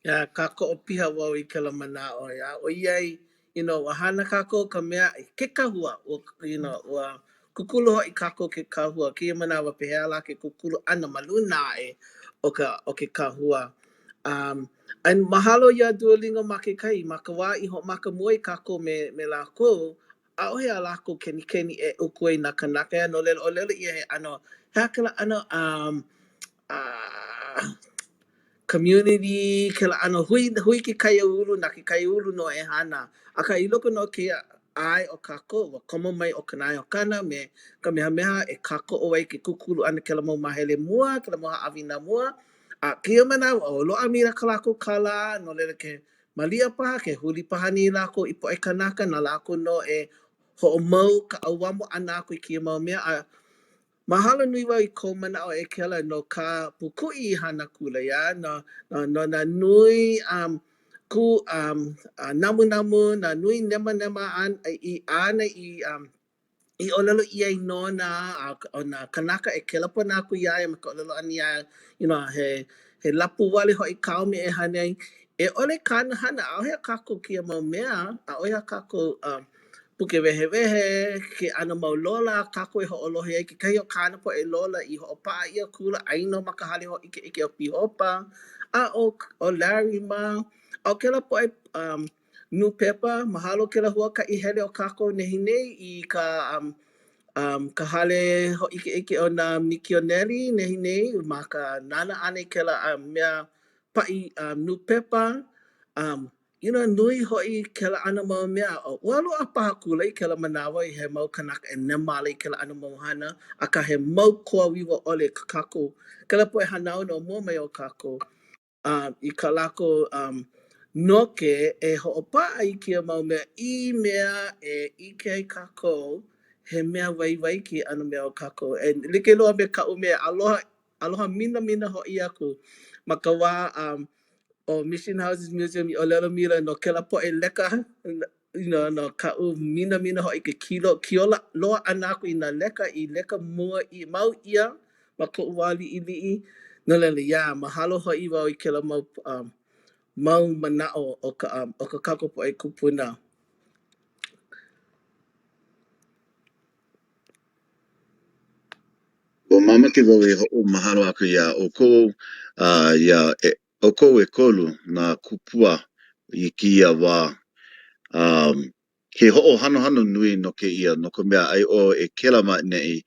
Yeah, kākoʻo piha wau i kēlā manaʻo, yeah. ʻOiai, you know, ua hana kākou ka mea, ke kahua, ua, you know, ua kūkulu hoʻi kākou ke kahua. Kēia manawa, pehea lā ke kūkulu ʻana ma luna aʻe o ka, o ke kahua. Um, and mahalo iā Duolingo ma kekahi, ma ka wā i hoʻomaka mua ai kākou me, me lākou, ʻaʻohe a lākou kenikeni e uku ai nā kanaka, yeah, no laila, ʻōlelo ʻia he ʻano, he aha kēlā ʻano, um, uh, community, kēlā ʻano hui, hui ke kaiāulu, na ke kaiāulu nō e hana. Akā, i loko nō o kēia ʻae o kākou, ua komo mai ʻo Kanaeokana me Kamehameha e kākoʻo ai ke kūkulu ʻana kēlā mau māhele mua, kēlā mau haʻawina mua. A kēia manawa, ua loaʻa maila kā lākou kālā, no laila ke maliʻa paha, ke huli paha nei lākou i poʻe kanaka, na lākou nō e hoʻomau ka ʻauamo ʻana aku i kēia mau mea. A Mahalo nui wau i kou manaʻo e Kela no kā Pūkuʻi i hana akula, yeah, no, no, no nā nui um, kū um, uh, namunamu, nā nui nemanema an, i, āna i, um, i ʻōlelo ʻia ai nona, a ʻo nā kanaka e kelepona aku iā ia me ka ʻōlelo ʻana iā ia, you know, he, he lapuwale hoʻi kāu mea e hana ai. E ʻole kāna hana, ʻaʻohe a kākou kēia mau mea, ʻaʻohe a kākou um, puke wehewehe, ke ʻano mau lola a kākou e hoʻolohe ai, kekahi o kāna poʻe lola i hoʻopaʻa ʻia akula, aia nō ma ka hale hōʻikeʻike o Pīhopa, a ʻo, ʻo Larry mā, a ʻo kēlā poʻe um, nūpepa, mahalo kēlā huakaʻi hele o kākou nehinei i ka um, um, ka hale hōʻikeʻike o nā mikioneli nehinei ma ka nānā ʻana i kēlā um, mea paʻi um, nūpepa, um, You know, nui hoʻi kēlā ʻano mau mea. Ua loaʻa paha kula i kēlā manawa i he mau kanaka e nema ala i kēlā ʻano mau hana, akā he mau koa wiwo ʻole ko kākou, kēlā poʻe hanauna o mua mai o kākou, um, i kā lākou um, noke e hoʻopaʻa i kēia mau mea i mea e ʻike ai kākou he mea waiwai kēia ʻano mea o kākou. E like loa me kaʻu mea aloha, aloha minamina hoʻi aku ma ka wā um, ʻo Mission Houses Museum i ʻōlelo maila no kēlā poʻe leka, you know, no kaʻu minamina hoʻi ke kilo, kiola loa ʻana aku i nā leka i leka mua i mau ʻia ma koʻu wā liʻiliʻi. No laila, yeah, mahalo hoʻi wau i kēlā mau, um, mau manaʻo o ka, um, o ko kākou poʻe kūpuna. Ua mamake wau e hoʻomahalo aku iā ʻoukou, a iā ʻoukou ʻekolu nā kupua i kēia wā. A he hoʻohanohano nui nō kēia, no ka mea, ai ʻoe e kela ma ʻaneʻi.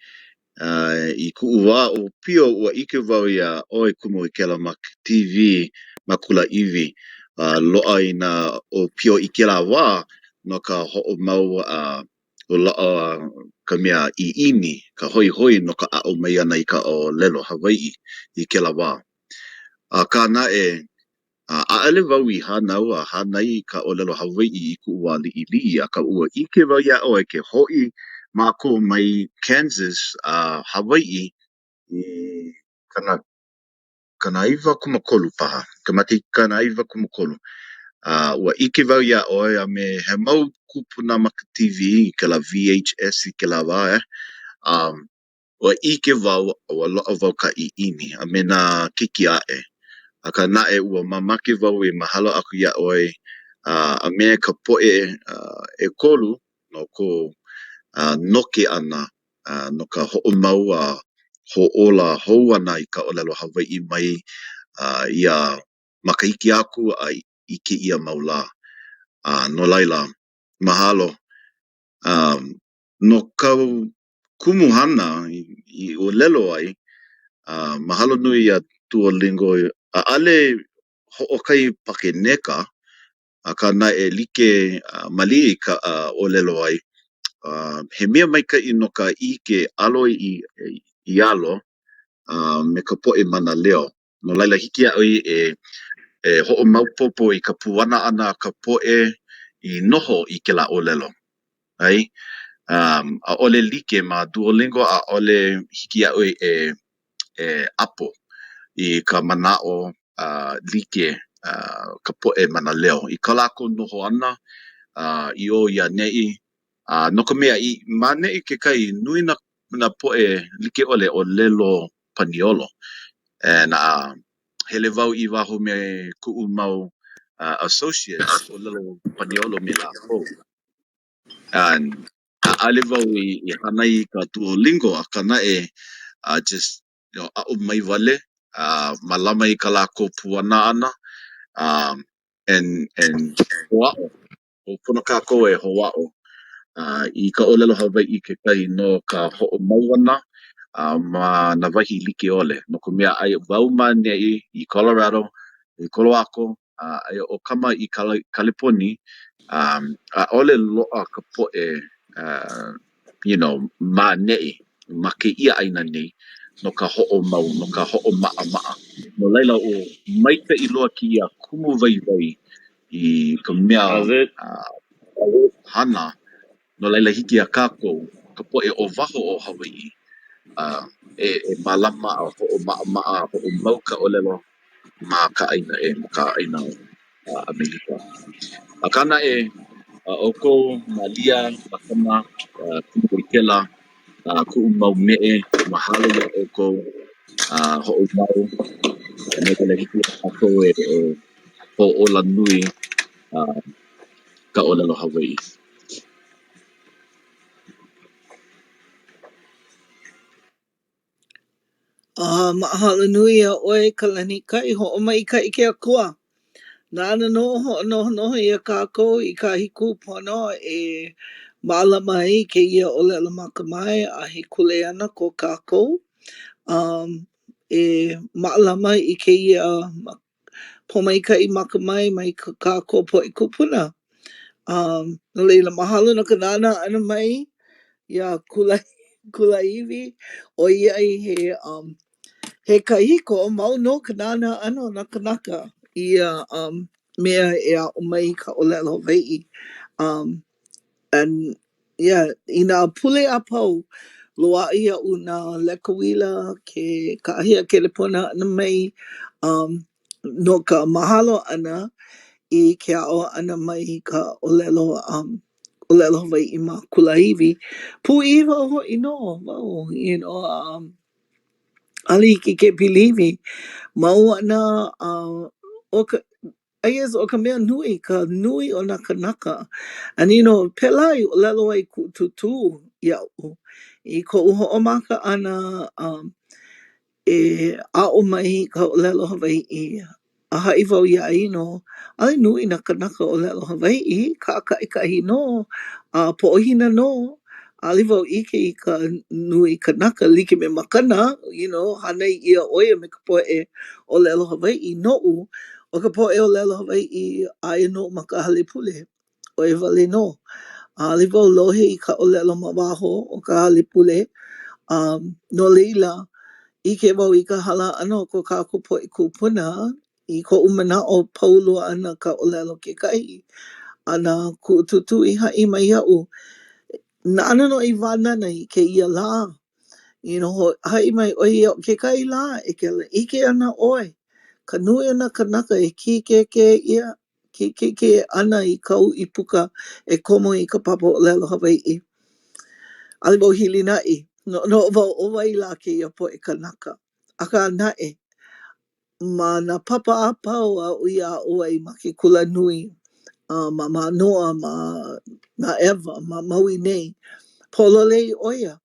A i kuʻu wā ʻōpio, ua ʻike wau iā ʻoe kumu Ekela ma ka TV ma Kulāiwi. A loaʻa i nā ʻōpio i kēlā wā no ka hoʻomau a loaʻa ka mea ʻiʻini, ka hoihoi no ka aʻo mai ʻana i ka ʻōlelo Hawaiʻi i kēlā wā. Akā naʻe, ʻaʻole wau i hānau a hānai i ka ʻōlelo Hawaiʻi i kuʻu wā liʻiliʻi, akā ua ʻike wau iā ʻoe ke hoʻi. mākou mai Kansas a Hawaiʻi i kana 93 paha, ka makahiki 93. A ua ʻike wau iā ʻoe a me he mau kūpuna ma ka TV i kēlā VHS i kēlā wā, eh. Um, ua ʻike wau ua loaʻa wau ka ʻiʻini a me nā keiki aʻe. Akā naʻe ua mamake wau e mahalo aku iā ʻoe a me ka poʻe ʻekolu no kou noke ʻana no ka hoʻomau a hoʻōla hou ʻana i ka ʻōlelo Hawaiʻi mai ia makahiki aku a i kēia mau lā. A no laila, mahalo. No kāu kumuhana i ʻōlelo ai, mahalo nui iā Duolingo, ʻaʻale hoʻokahi pakeneka, akā naʻe like Malia i ka ʻōlelo ai, he mea maikaʻi no ka ʻike alo i alo me ka poʻe mānaleo. No laila, hiki iā ʻoe e e hoʻomaopopo i ka puana ʻana a ka poʻe i noho i kēlā ʻōlelo. ʻAe? Um, ʻaʻole like ma Duolingo, ʻaʻole hiki iā ʻoe e e ʻapo i ka manaʻo uh, like uh, ka poʻe mānaleo i ka lākou noho ʻana uh, i ʻō i ʻaneʻi. Uh, no ka mea, i ma ʻaneʻi kekahi, nui nā, nā poʻe like ʻole ʻōlelo Paniolo. And uh, hele wau i waho me kuʻu mau uh, associates ʻōlelo Paniolo me lākou. And ʻaʻale wau i, i hānai i ka Duolingo, akā naʻe, uh, just, you know, aʻo mai wale, uh, mālama i ka lākou puana ʻana, um, and, and hoʻāʻo. ʻO pono kākou e hoʻāʻo uh, i ka ʻōlelo Hawaiʻi kekahi no ka hoʻomau ʻana uh, ma nā wahi like ʻole. No ka mea, aia wau ma ʻaneʻi i Colorado, i Koloako, uh, aia ʻo Kama i Kaleponi, um, ʻaʻole loaʻa ka poʻe uh, you know, ma ʻaneʻi, ma kēia ʻāina nei, no ka hoʻomau, no ka hoʻomaʻamaʻa. No laila, ʻo maikaʻi loa kēia kumu waiwai i ka mea hana, no laila hiki iā kākou, ka poʻe o waho o Hawaiʻi, e e mālama a hoʻomaʻamaʻa a hoʻomau ka ʻōlelo ma ka ʻāina ʻē, ma ka ʻāina ʻAmelika. Akā naʻe, ʻoukou, Malia, Makana, Kumu Wikela, kuʻu mau meʻe, mahalo iā ʻoukou, hoʻomau, no laila hiki iā kākou e hoʻōla nui ka ʻōlelo Hawaiʻi. A mahalo nui iā ʻoe Kalanikai, hoʻomaikaʻi ke Akua. Nāna nō hoʻonohonoho iā kākou i kahi kūpono e mālama ai i kēia ʻōlelo makamae a he kuleana ko kākou um, e mālama i kēia pōmaikaʻi makamae mai ko kākou poʻe kūpuna. Um, no laila, mahalo no ka nānā ʻana mai iā Kula, Kulāiwi, ʻoiai he, um, he kahiko, mau nō ka nānā ʻana o nā kanaka i ia um, mea e aʻo mai i ka ʻōlelo Hawaiʻi. Um, and yeah, i nā pule a pau, loaʻa iaʻu nā leka uila, ke kāhea kelepona ʻana mai um, no ka mahalo ʻana i ke aʻo ʻana mai i ka ʻōlelo um, ʻōlelo Hawaiʻi ma Kulāiwi. Pūʻiwa hoʻi nō wau, you know, um, ʻaʻole hiki ke piliwi. Mau ana uh, ʻo ka I guess ʻo ka mea nui, ka nui o nā kanaka. And you know, pēlā i ʻōlelo ai kuʻu tūtū iaʻu i koʻu hoʻomaka ʻana um, e aʻo mai i ka ʻōlelo Hawaiʻi. A haʻi wau iā ia, you know, ʻaʻole nui nā kanaka ʻōlelo Hawaiʻi, kākaʻikahi nō, a poʻohina nō. ʻAʻole wau ʻike i ka nui kanaka like me Makana, you know, hānai ʻia ʻo ia me ka poʻe ʻōlelo Hawaiʻi. Noʻu, ʻo ka poʻe ʻōlelo Hawaiʻi aia nō ma ka hale pule, ʻo ia wale nō. ʻAʻole wau lohe i ka ʻōlelo ma waho o ka hale pule. Um, no laila, ʻike wau i ka hala ʻana o ko kākou poʻe kūpuna, i koʻu manaʻo pau loa ana ka ʻōlelo kekahi. A na kuʻu tūtū i haʻi mai iaʻu. Nāna nō i wānana i kēia lā. You know, ho, haʻi mai ʻo ia iaʻu kekahi lā e Kela, ʻike ana ʻoe ka nui o nā kanaka e kīkēkē ʻia, kīkēkē ana i kāu ʻīpuka e komo i ka papa ʻōlelo Hawaiʻi. ʻAʻole wau hilinaʻi, noʻonoʻo wau ʻo wai lā kēia poʻe kanaka. Akā naʻe, ma nā papa a pau aʻu i aʻo ai ma ke kulanui, a ma Mānoa, ma nā ʻEwa, ma Maui nei, pololei ʻo ia.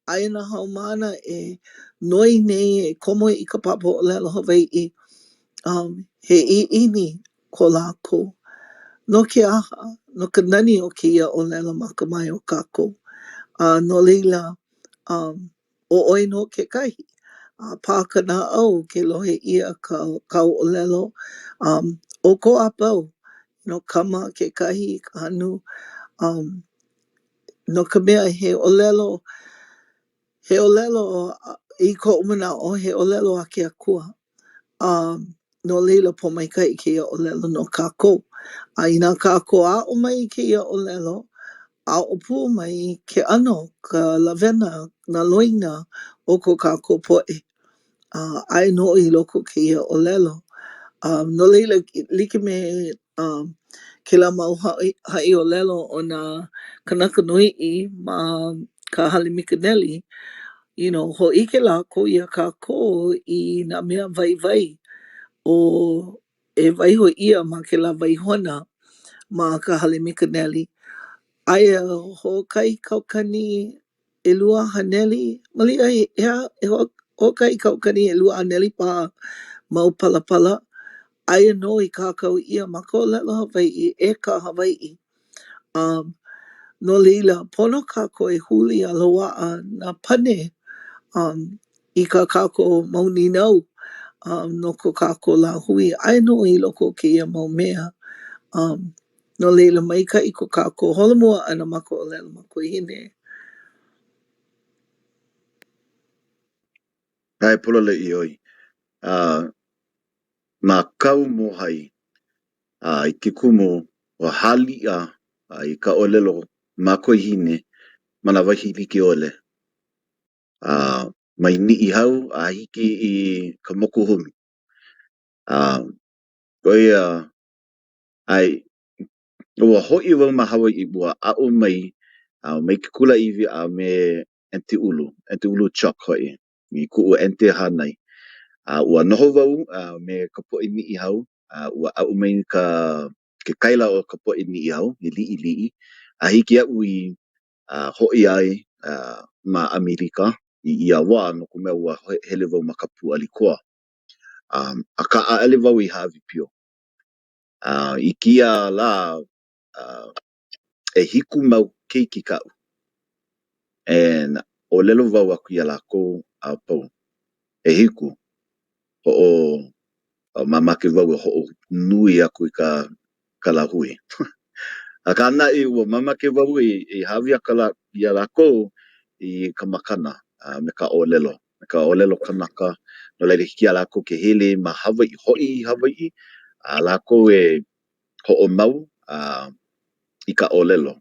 Aia nā haumāna e noi nei e komo i ka papa ʻōlelo Hawaiʻi. Um, he ʻiʻini ko lākou. No ke aha? No ka nani o kēia ʻōlelo makamae o kākou. A no laila, um, ʻo ʻoe nō kekahi. A pā ka naʻau ke lohe ʻia ka kāu ʻōlelo. Um, ʻoukou a pau, no Kama kekahi, Hanu, um, no ka mea he ʻōlelo, he ʻōlelo i koʻu manaʻo, he ʻōlelo a ke Akua. A no laila, pōmaikaʻi kēia ʻōlelo no kākou. A inā kākou aʻo mai i kēia ʻōlelo, aʻo pū mai ke ʻano, ka lawena, nā loina o ko kākou poʻe. A aia nō i loko o kēia ʻōlelo. A no laila, like me um, kēlā mau haʻi, haʻiʻōlelo o nā kanaka noiʻi ma ka hale mikaneli, you know, hōʻike lākou iā kākou i nā mea waiwai o e waiho ʻia ma kēlā waihona ma ka hale mikaneli. Aia 1200, maliʻa he he 1200 paha mau palapala aia nō i kākau ʻia ma ka ʻōlelo Hawaiʻi e ka Hawaiʻi. Um, no laila, pono kākou e huli a loaʻa nā pane um, i kā kākou mau nīnau um, no ko kākou lāhui. Aia nō i loko o kēia mau mea. Um, no laila, maikaʻi ko kākou holomua ʻana ma ka ʻōlelo makuahine. ʻAe pololei ʻoe. Uh, na kāu mōhai a i ke kumu ua haliʻa i ka ʻōlelo makuahine ma nā wahi like ʻole. A mai Niʻihau a hiki i ka moku honu. A ʻo ia, ʻae, ua hoʻi wau ma Hawaiʻi, ua aʻo mai mai ke kulāiwi a me Aunty Ulu, Aunty Ulu Chuck hoʻi, i kuʻu aunty hānai. A ua noho wau me ka poʻe Niʻihau, a ua aʻo mai ka ke kaila o ka poʻe Niʻihau, he liʻiliʻi, a hiki iaʻu i hoʻi ai ma ʻAmelika i ia wā, no ka mea ua hele wau ma ka pūʻali koa. Akā ʻaʻole wau i hāʻawi pio. I kēia lā, ʻehiku mau keiki kaʻu. And ʻōlelo wau aku iā lākou a pau, ʻehiku, hoʻo, mamake wau e hoʻonui aku i ka ka lāhui. Akā naʻe, ua mamake wau i i hāʻawi aku iā lākou i ka makana a me ka ʻōlelo, me ka ʻōlelo kanaka, no laila hiki iā lākou ke hele ma Hawaiʻi, hoʻi i Hawaiʻi, a lākou e hoʻomau i ka ʻōlelo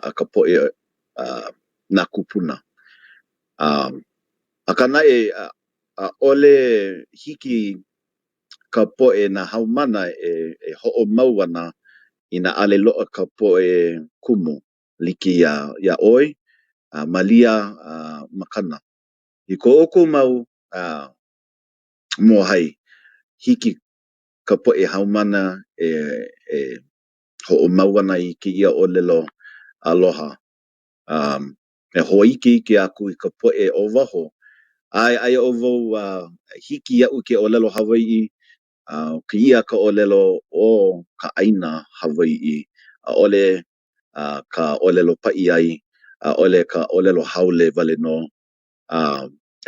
a ka poʻe nā kūpuna. Akā naʻe, ʻaʻole hiki ka poʻe nā haumāna e hoʻomau ana inā ʻaʻole loaʻa ka poʻe kumu like iā iā ʻoe, Malia Makana. I ko ʻoukou mau mōhai, hiki ka poʻe haumāna e e hoʻomau ana i kēia ʻōlelo aloha, a e hōʻikeʻike aku i ka poʻe o waho, ʻae, aia ʻo wau a hiki iaʻu ke ʻōlelo Hawaiʻi, a kēia ka ʻōlelo o ka ʻāina Hawaiʻi, ʻaʻole ka ʻōlelo paʻiʻai, ʻaʻole ka ʻōlelo haole wale nō, a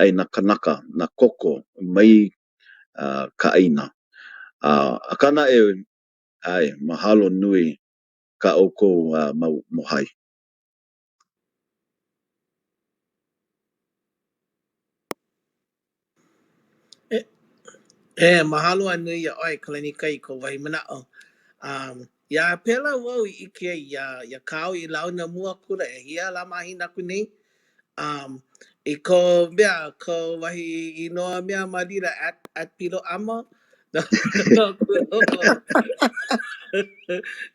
aia nā kanaka, nā koko mai ka ʻāina. Akā naʻe, ʻae, mahalo nui kā ʻoukou mau mōhai. E, mahalo a nui iā ʻoe, Kalanikai, i kou wahi manaʻo. Um, Yeah, pēlā wau i ʻike ai iā, iā kāu i launa mua akula ʻehia lā mahina aku nei. Um, i kou mea, kou wahi inoa mea ma laila at, at Pilo Amo. No, no,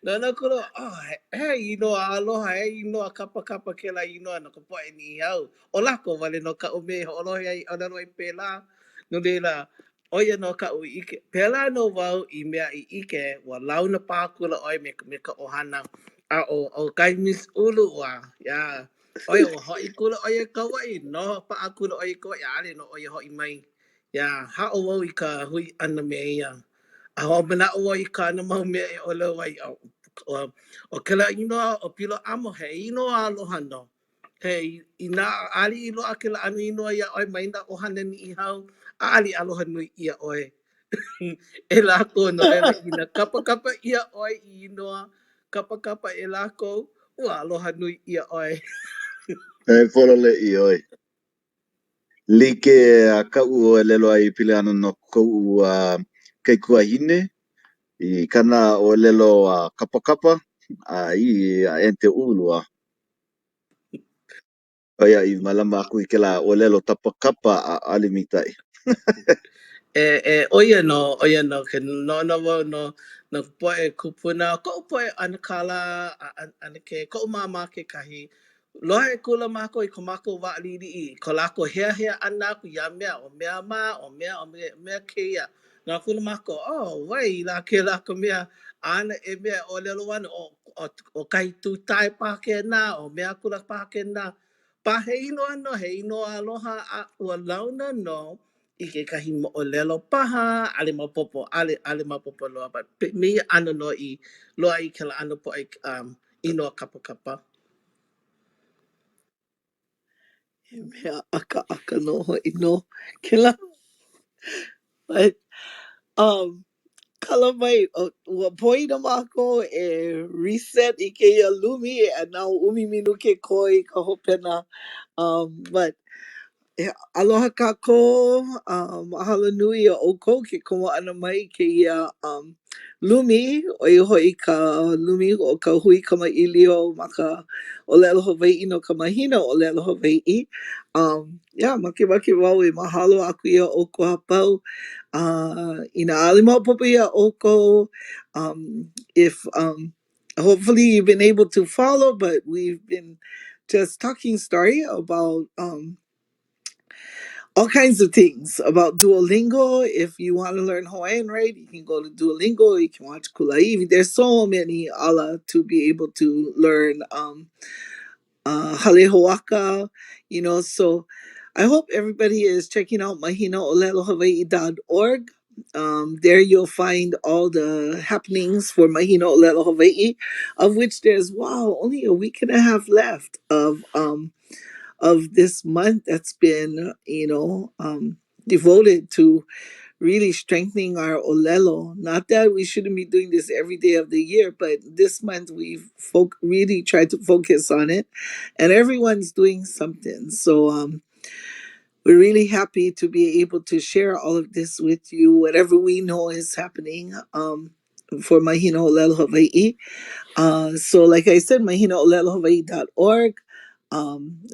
no, no, kulo, oh, he, he inoa aloha, he inoa kapakapa kēlā inoa no ka poʻe Niʻihau. ʻO lākou wale nō kaʻu mea i hoʻolohe ai, ʻōlelo ai pēlā. No laila, ʻo ia nō kaʻu i ʻike. Pēlā nō wau i mea i ʻike, ua launa paha akula ʻoe me, me ka ʻohana. A ʻo, ʻo kahi Miss Ulu, ua, yeah. ʻO ia, ua hoʻi kula ʻo ia i Kauaʻi, noho paʻa akula ʻo ia i Kauaʻi, ʻaʻole nō ʻo ia hoʻi mai. Yeah, haʻo wau i ka hui ʻana me ia. A hoʻomanaʻo wau i kāna mau mea e ʻōlelo ai, ʻo, ʻo, ʻo kēlā inoa ʻo Pilo ʻAmo, he inoa aloha nō. He, inā ʻaʻole i loaʻa kēlā ʻano inoa iā ʻoe mai nā ʻohana Niʻihau, ʻaʻole i aloha nui ʻia ʻoe e lākou. No laila, inā kapakapa ʻia ʻoe i inoa kapakapa e lākou, ua aloha nui ʻia ʻoe. E pololeʻi ʻoe. Like a kaʻu ʻōlelo ai e pili ana no koʻu kaikuahine i kana ʻōlelo kapakapa a i a Aunty Ulu a. ʻO ia i mālama aku i kēlā ʻōlelo tapakapa ʻaʻole maikaʻi. E, e, ʻo ia nō, ʻo ia nō, ke noʻonoʻo wau no, no ka poʻe kūpuna, koʻu poʻe ʻanakala, a ʻanakē, koʻu māmā kekahi. Lohe akula mākou i ko mākou wā liʻiliʻi, ko lākou heahea ʻana aku ia mea, ʻo mea mā, ʻo mea, ʻo mea, mea kēia. Noʻonoʻo akula mākou, oh, wai lā kēlā ka mea āna e mea e ʻōlelo ana, ʻo, ʻo, ʻo kahi tūtae paha kēnā, ʻo mea akula paha kēnā. Pā he inoa nō, he inoa aloha a ua launa nō i kekahi moʻolelo paha, ʻaʻole maopopo, ʻaʻole, ʻaʻole maopopo loa, but me ia ʻano nō i loaʻa i kēlā ʻano poʻe um, inoa kapakapa. He mea ʻakaʻaka nō hoʻi nō kēlā. But, um, kala mai, oh, ua poina mākou e reset i kēia lumi and now ʻumi minuke koe i ka hopena. Um, but, e aloha kākou, um, mahalo nui iā ʻoukou ke komo ʻana mai i kēia um, lumi, ʻo ia hoʻi ka lumi o ka hui kamaʻilio ma ka ʻōlelo Hawaiʻi no ka mahina ʻōlelo Hawaiʻi. Um, yeah, makemake wau e mahalo aku iā ʻoukou a pau. Uh, inā ʻaʻole maopopo iā ʻoukou, um, if um, hopefully you've been able to follow, but we've been just talking story about um, all kinds of things about Duolingo. If you want to learn Hawaiian, right, you can go to Duolingo. You can watch Kulāiwi. There's so many ala to be able to learn um, uh, Hale Hoaka, you know. So I hope everybody is checking out mahinaolelohawaii.org. There you'll find all the happenings for Mahina Olelo Hawaii, of which there's, wow, only a week and a half left of of this month that's been, you know, devoted to really strengthening our olelo. Not that we shouldn't be doing this every day of the year, but this month we've really tried to focus on it, and everyone's doing something. So we're really happy to be able to share all of this with you, whatever we know is happening for Mahina Olelo Hawaii. So like I said, mahinaolelohawaii.org.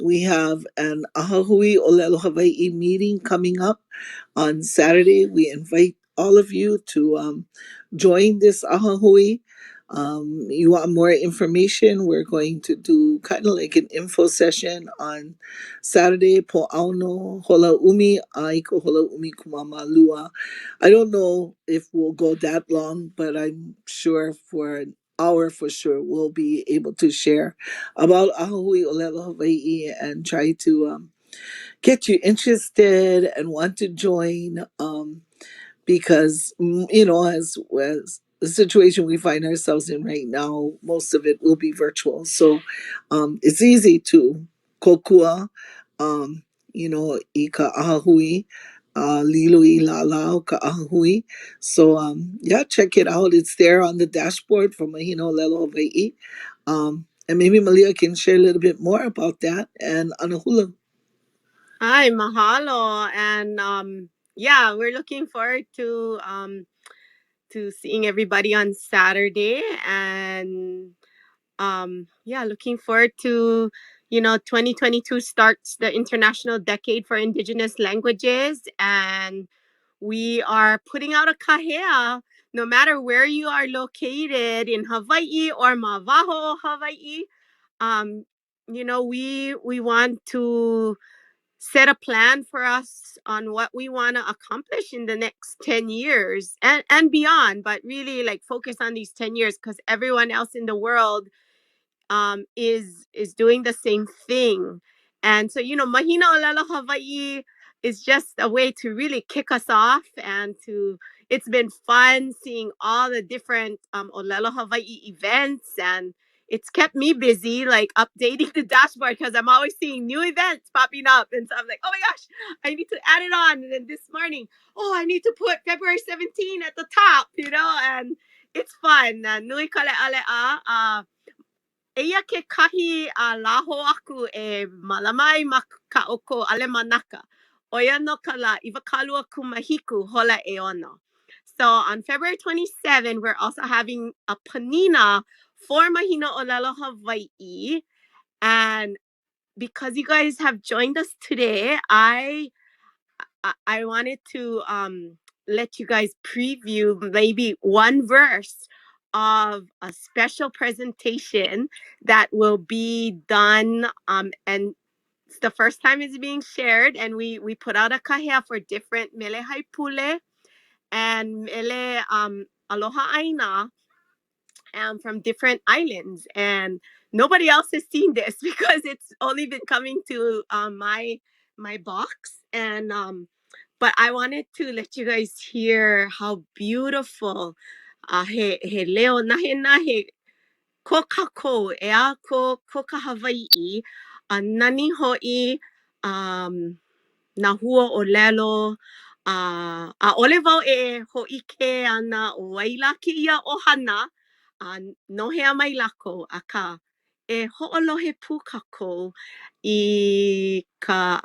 We have an Ahahui Olelo Hawaii meeting coming up on Saturday. We invite all of you to join this Ahahui. You want more information, we're going to do kind of like an info session on Saturday, Po'aono, Hola Umi, a i ka hola ʻumi kumamālua. I don't know if we'll go that long, but I'm sure for an hour for sure we'll be able to share about Ahahui Olelo Hawaii and try to get you interested and want to join because, you know, as, as the situation we find ourselves in right now, most of it will be virtual. So it's easy to kōkua, you know, i ka ʻahahui, lilo i lālā o ka ʻahahui. So yeah, check it out. It's there on the dashboard for Mahina Olelo Hawaii. And maybe Malia can share a little bit more about that and Anahulu. Hi, mahalo. And yeah, we're looking forward to to seeing everybody on Saturday and yeah, looking forward to, 2022 starts the International Decade for Indigenous Languages, and we are putting out a kahea no matter where you are located in Hawaii or ma waho o Hawaii. We want to set a plan for us on what we want to accomplish in the next 10 years and beyond, but really like focus on these 10 years because everyone else in the world is doing the same thing. And so, Mahina Olelo Hawaii is just a way to really kick us off and to, it's been fun seeing all the different Olelo Hawaii events, and it's kept me busy, like updating the dashboard because I'm always seeing new events popping up. And so I'm like, oh my gosh, I need to add it on. And then this morning, oh, I need to put February 17 at the top, and it's fun. Nui ka leʻaleʻa. Eia kekahi a lāho aku e mālama ai ma kā ʻoukou ʻalemanaka. ʻO ia nō ka lā 27 hola ʻeono. So on February 27, we're also having a panina for Mahina Olelo Hawaii. And because you guys have joined us today, I wanted to let you guys preview maybe one verse of a special presentation that will be done, and it's the first time it's being shared, and we put out a kahea for different mele haipule and mele aloha aina from different islands, and nobody else has seen this because it's only been coming to my box. And but I wanted to let you guys hear how beautiful he leo nahenahe ko kākou ʻeā, ko ka Hawaiʻi, a nani hoʻi nā hua ʻōlelo, a ʻaʻole wau e hōʻike ana ʻo wai lā kēia ʻohana a no hea mai lākou, akā e hoʻolohe pū kākou i ka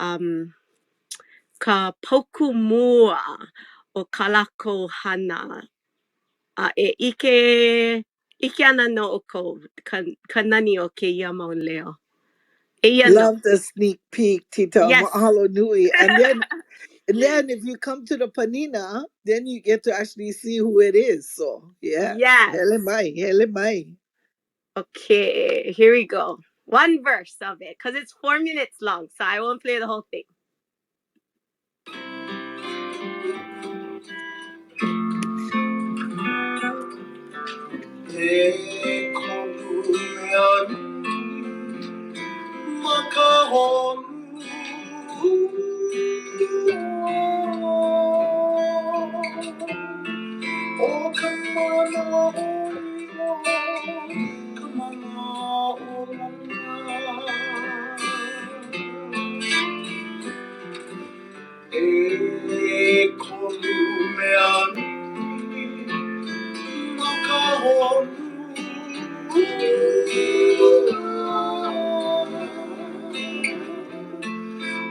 paukū mua o kā lākou hana a e ʻike ana nō ʻoukou ka nani o kēia mau leo. Eia nō. Love the sneak peek, Tita. Yes. Mahalo nui. And then if you come to the panina, then you get to actually see who it is. So yeah. Yes. Hele mai, hele mai. Okay, here we go. One verse of it, because it's 4 minutes long, so I won't play the whole thing. ʻEkolu mea nui ma ka honua. ʻO ka manaʻoʻiʻo, ka manaʻolana. ʻEkolu mea nui ma ka honua.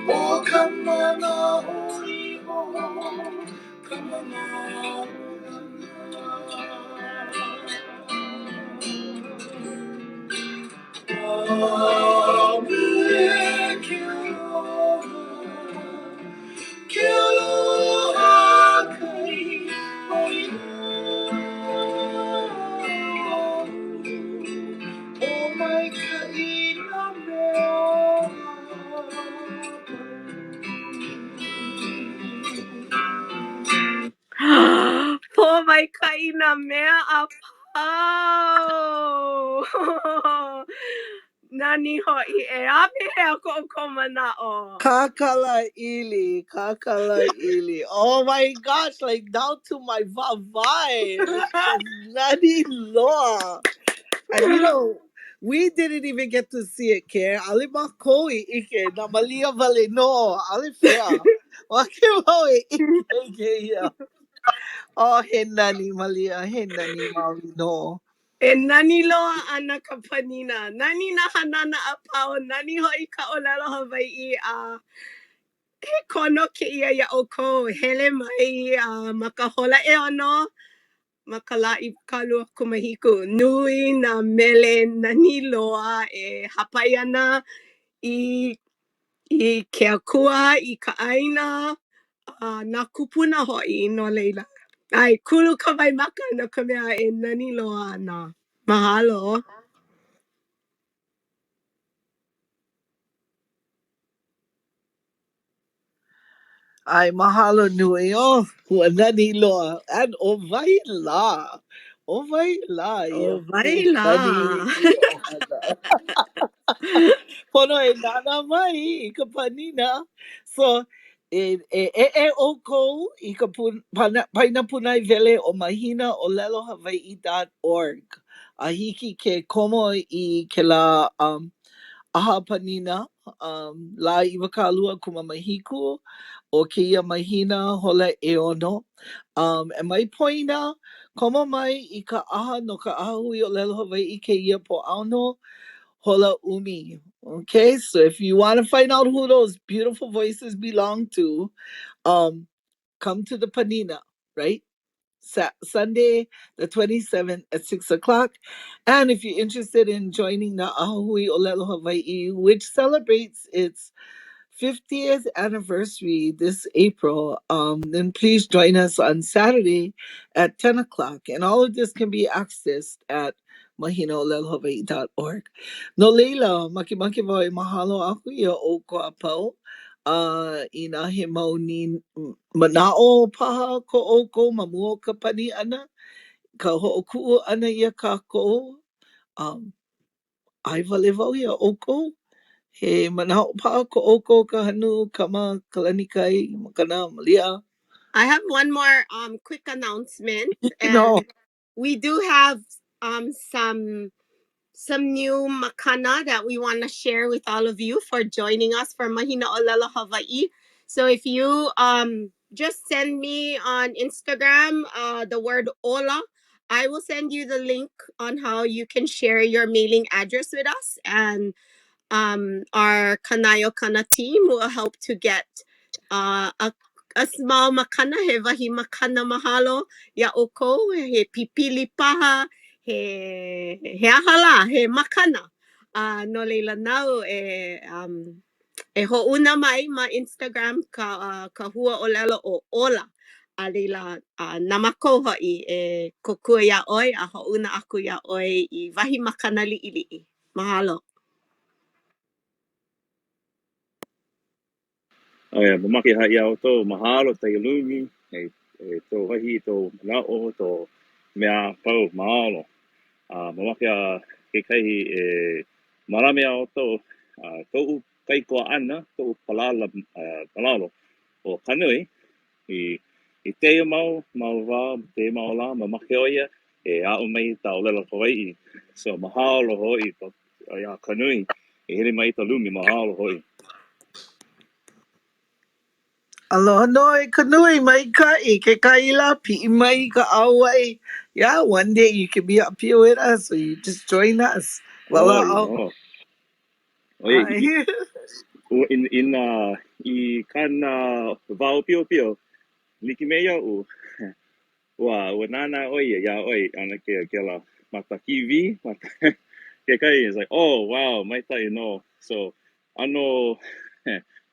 ʻO ka manaʻoʻiʻo, ka manaʻolana. A me ke aloha, ke aloha kai ʻoi aku. Pōmaikaʻi nā mea a pau. Pōmaikaʻi nā mea a pau. Nani hoʻi ʻeā, pehea ko ʻoukou manaʻo? Kākalaʻili, kākalaʻili. Oh my gosh, like down to my wāwae. It's just nani loa. And we didn't even get to see it, Ke. ʻAʻole mākou i ʻike, na Malia wale nō, ʻaʻole fair. Makemake e ʻike i kēia. Oh, he nani, Malia, he nani maoli nō. E nani loa ana ka panina. Nani nā hanana a pau, nani hoʻi ka ʻōlelo Hawaiʻi a he kono kēia iā ʻoukou. Hele mai ma ka hola ʻeono. ma ka lā 27, nui nā mele nani loa e hāpai ana i i ke akua, i ka ʻāina, a nā kūpuna hoʻi, no laila, ʻae, kulu ka waimaka no ka mea e nani loa ana. Mahalo. ʻAe, mahalo nui. Oh, ua nani loa. And ʻo wai lā? ʻO wai lā ʻO ia wai lā? pani i ʻOhana? Pono e nānā mai i ka panina. So, e e ʻeʻe ʻoukou i ka pun, pana, paena pūnaewele o mahinaolelohawaiʻi dot org a hiki ke komo i kēlā um, ʻaha panina um, lā 27 o kēia mahina hola ʻeono. Um, e mai poina, komo mai i ka ʻaha no ka ʻAhahui ʻŌlelo Hawaiʻi kēia Pōʻaono, hola ʻumi. Okay, so if you want to find out who those beautiful voices belong to, um, come to the panina, right? Sa- Sunday, the 27th at 6 o'clock. And if you're interested in joining the Ahahui Olelo Hawaii, which celebrates its 50th anniversary this April, then please join us on Saturday at 10 o'clock. And all of this can be accessed at mahinaolelohawaii.org. No laila, makemake wau e mahalo aku iā ʻoukou a pau a inā he mau nī manaʻo paha ko ʻoukou ma mua o ka pani ʻana, ka hoʻokuʻu ʻana iā kākou, um, ʻae wale wau iā ʻoukou. He manaʻo paha ko ʻoukou Kahanu, Kama, Kalanikai, Makana, Malia. I have one more quick announcement, You know. and we do have some new makana that we want to share with all of you for joining us for Mahina ʻŌlelo Hawaiʻi. So if you just send me on Instagram the word Ola, I will send you the link on how you can share your mailing address with us, and our Kanaeokana team will help to get a small makana, he wahi makana mahalo iā ʻoukou, he pipili paha, he, he aha lā, he makana. A no laila nāu e, um, e hoʻouna mai ma Instagram ka, ka hua ʻōlelo ʻo ola. A laila, uh, na mākou hoʻi e kōkua iā ʻoe a hoʻouna aku iā ʻoe i wahi makana liʻiliʻi. Mahalo. Aia, mamake haʻi iā ʻoukou, mahalo Taylumi, e, e tō wahi, tō manaʻo, tō mea a pau, mahalo. A mamake a kekahi e mālama iā ʻoukou, a koʻu kaikuaʻana, koʻu palala malalo ʻo Kanui, I, i kēia mau, mau wā, kēia mau lā, mamake ʻo ia e aʻo mai i ka ʻōlelo Hawaiʻi. So, mahalo hoʻi iā Kanui i hele mai i ka lumi, mahalo hoʻi. Aloha nō e Kanui, maikaʻi kekahi lā piʻi mai i ka ʻauwai. Yeah, one day you can be up here with us, so you just join us. Oh, Walaʻau. no. ʻO ia, i, ʻAe. i, i, nā, i kāna wā ʻōpiopio, like me iaʻu, ua, ua nānā ʻo ia iā ʻoe ana ke, kēlā ma ka TV, ma ka, kekahi, it's like, oh, wow, maikaʻi nō. So, ʻano,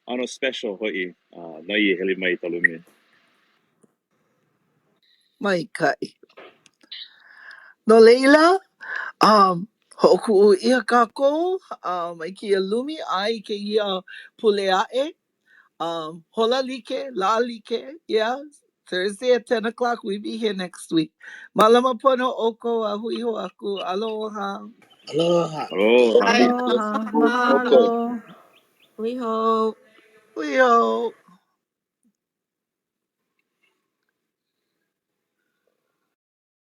ʻano special hoʻi, uh, na ia hele mai i ka lumi. Maikaʻi. No laila, um, hoʻokuʻu ʻia kākou um, i kēia lumi a i kēia pule aʻe. Um, hola like, lā like, yeah. Thursday at 10 o'clock, we be here next week. Mālama pono ʻoukou a hui hou aku. Aloha. Aloha. Aloha. Aloha. Mahalo. Hui hou. Hui hou.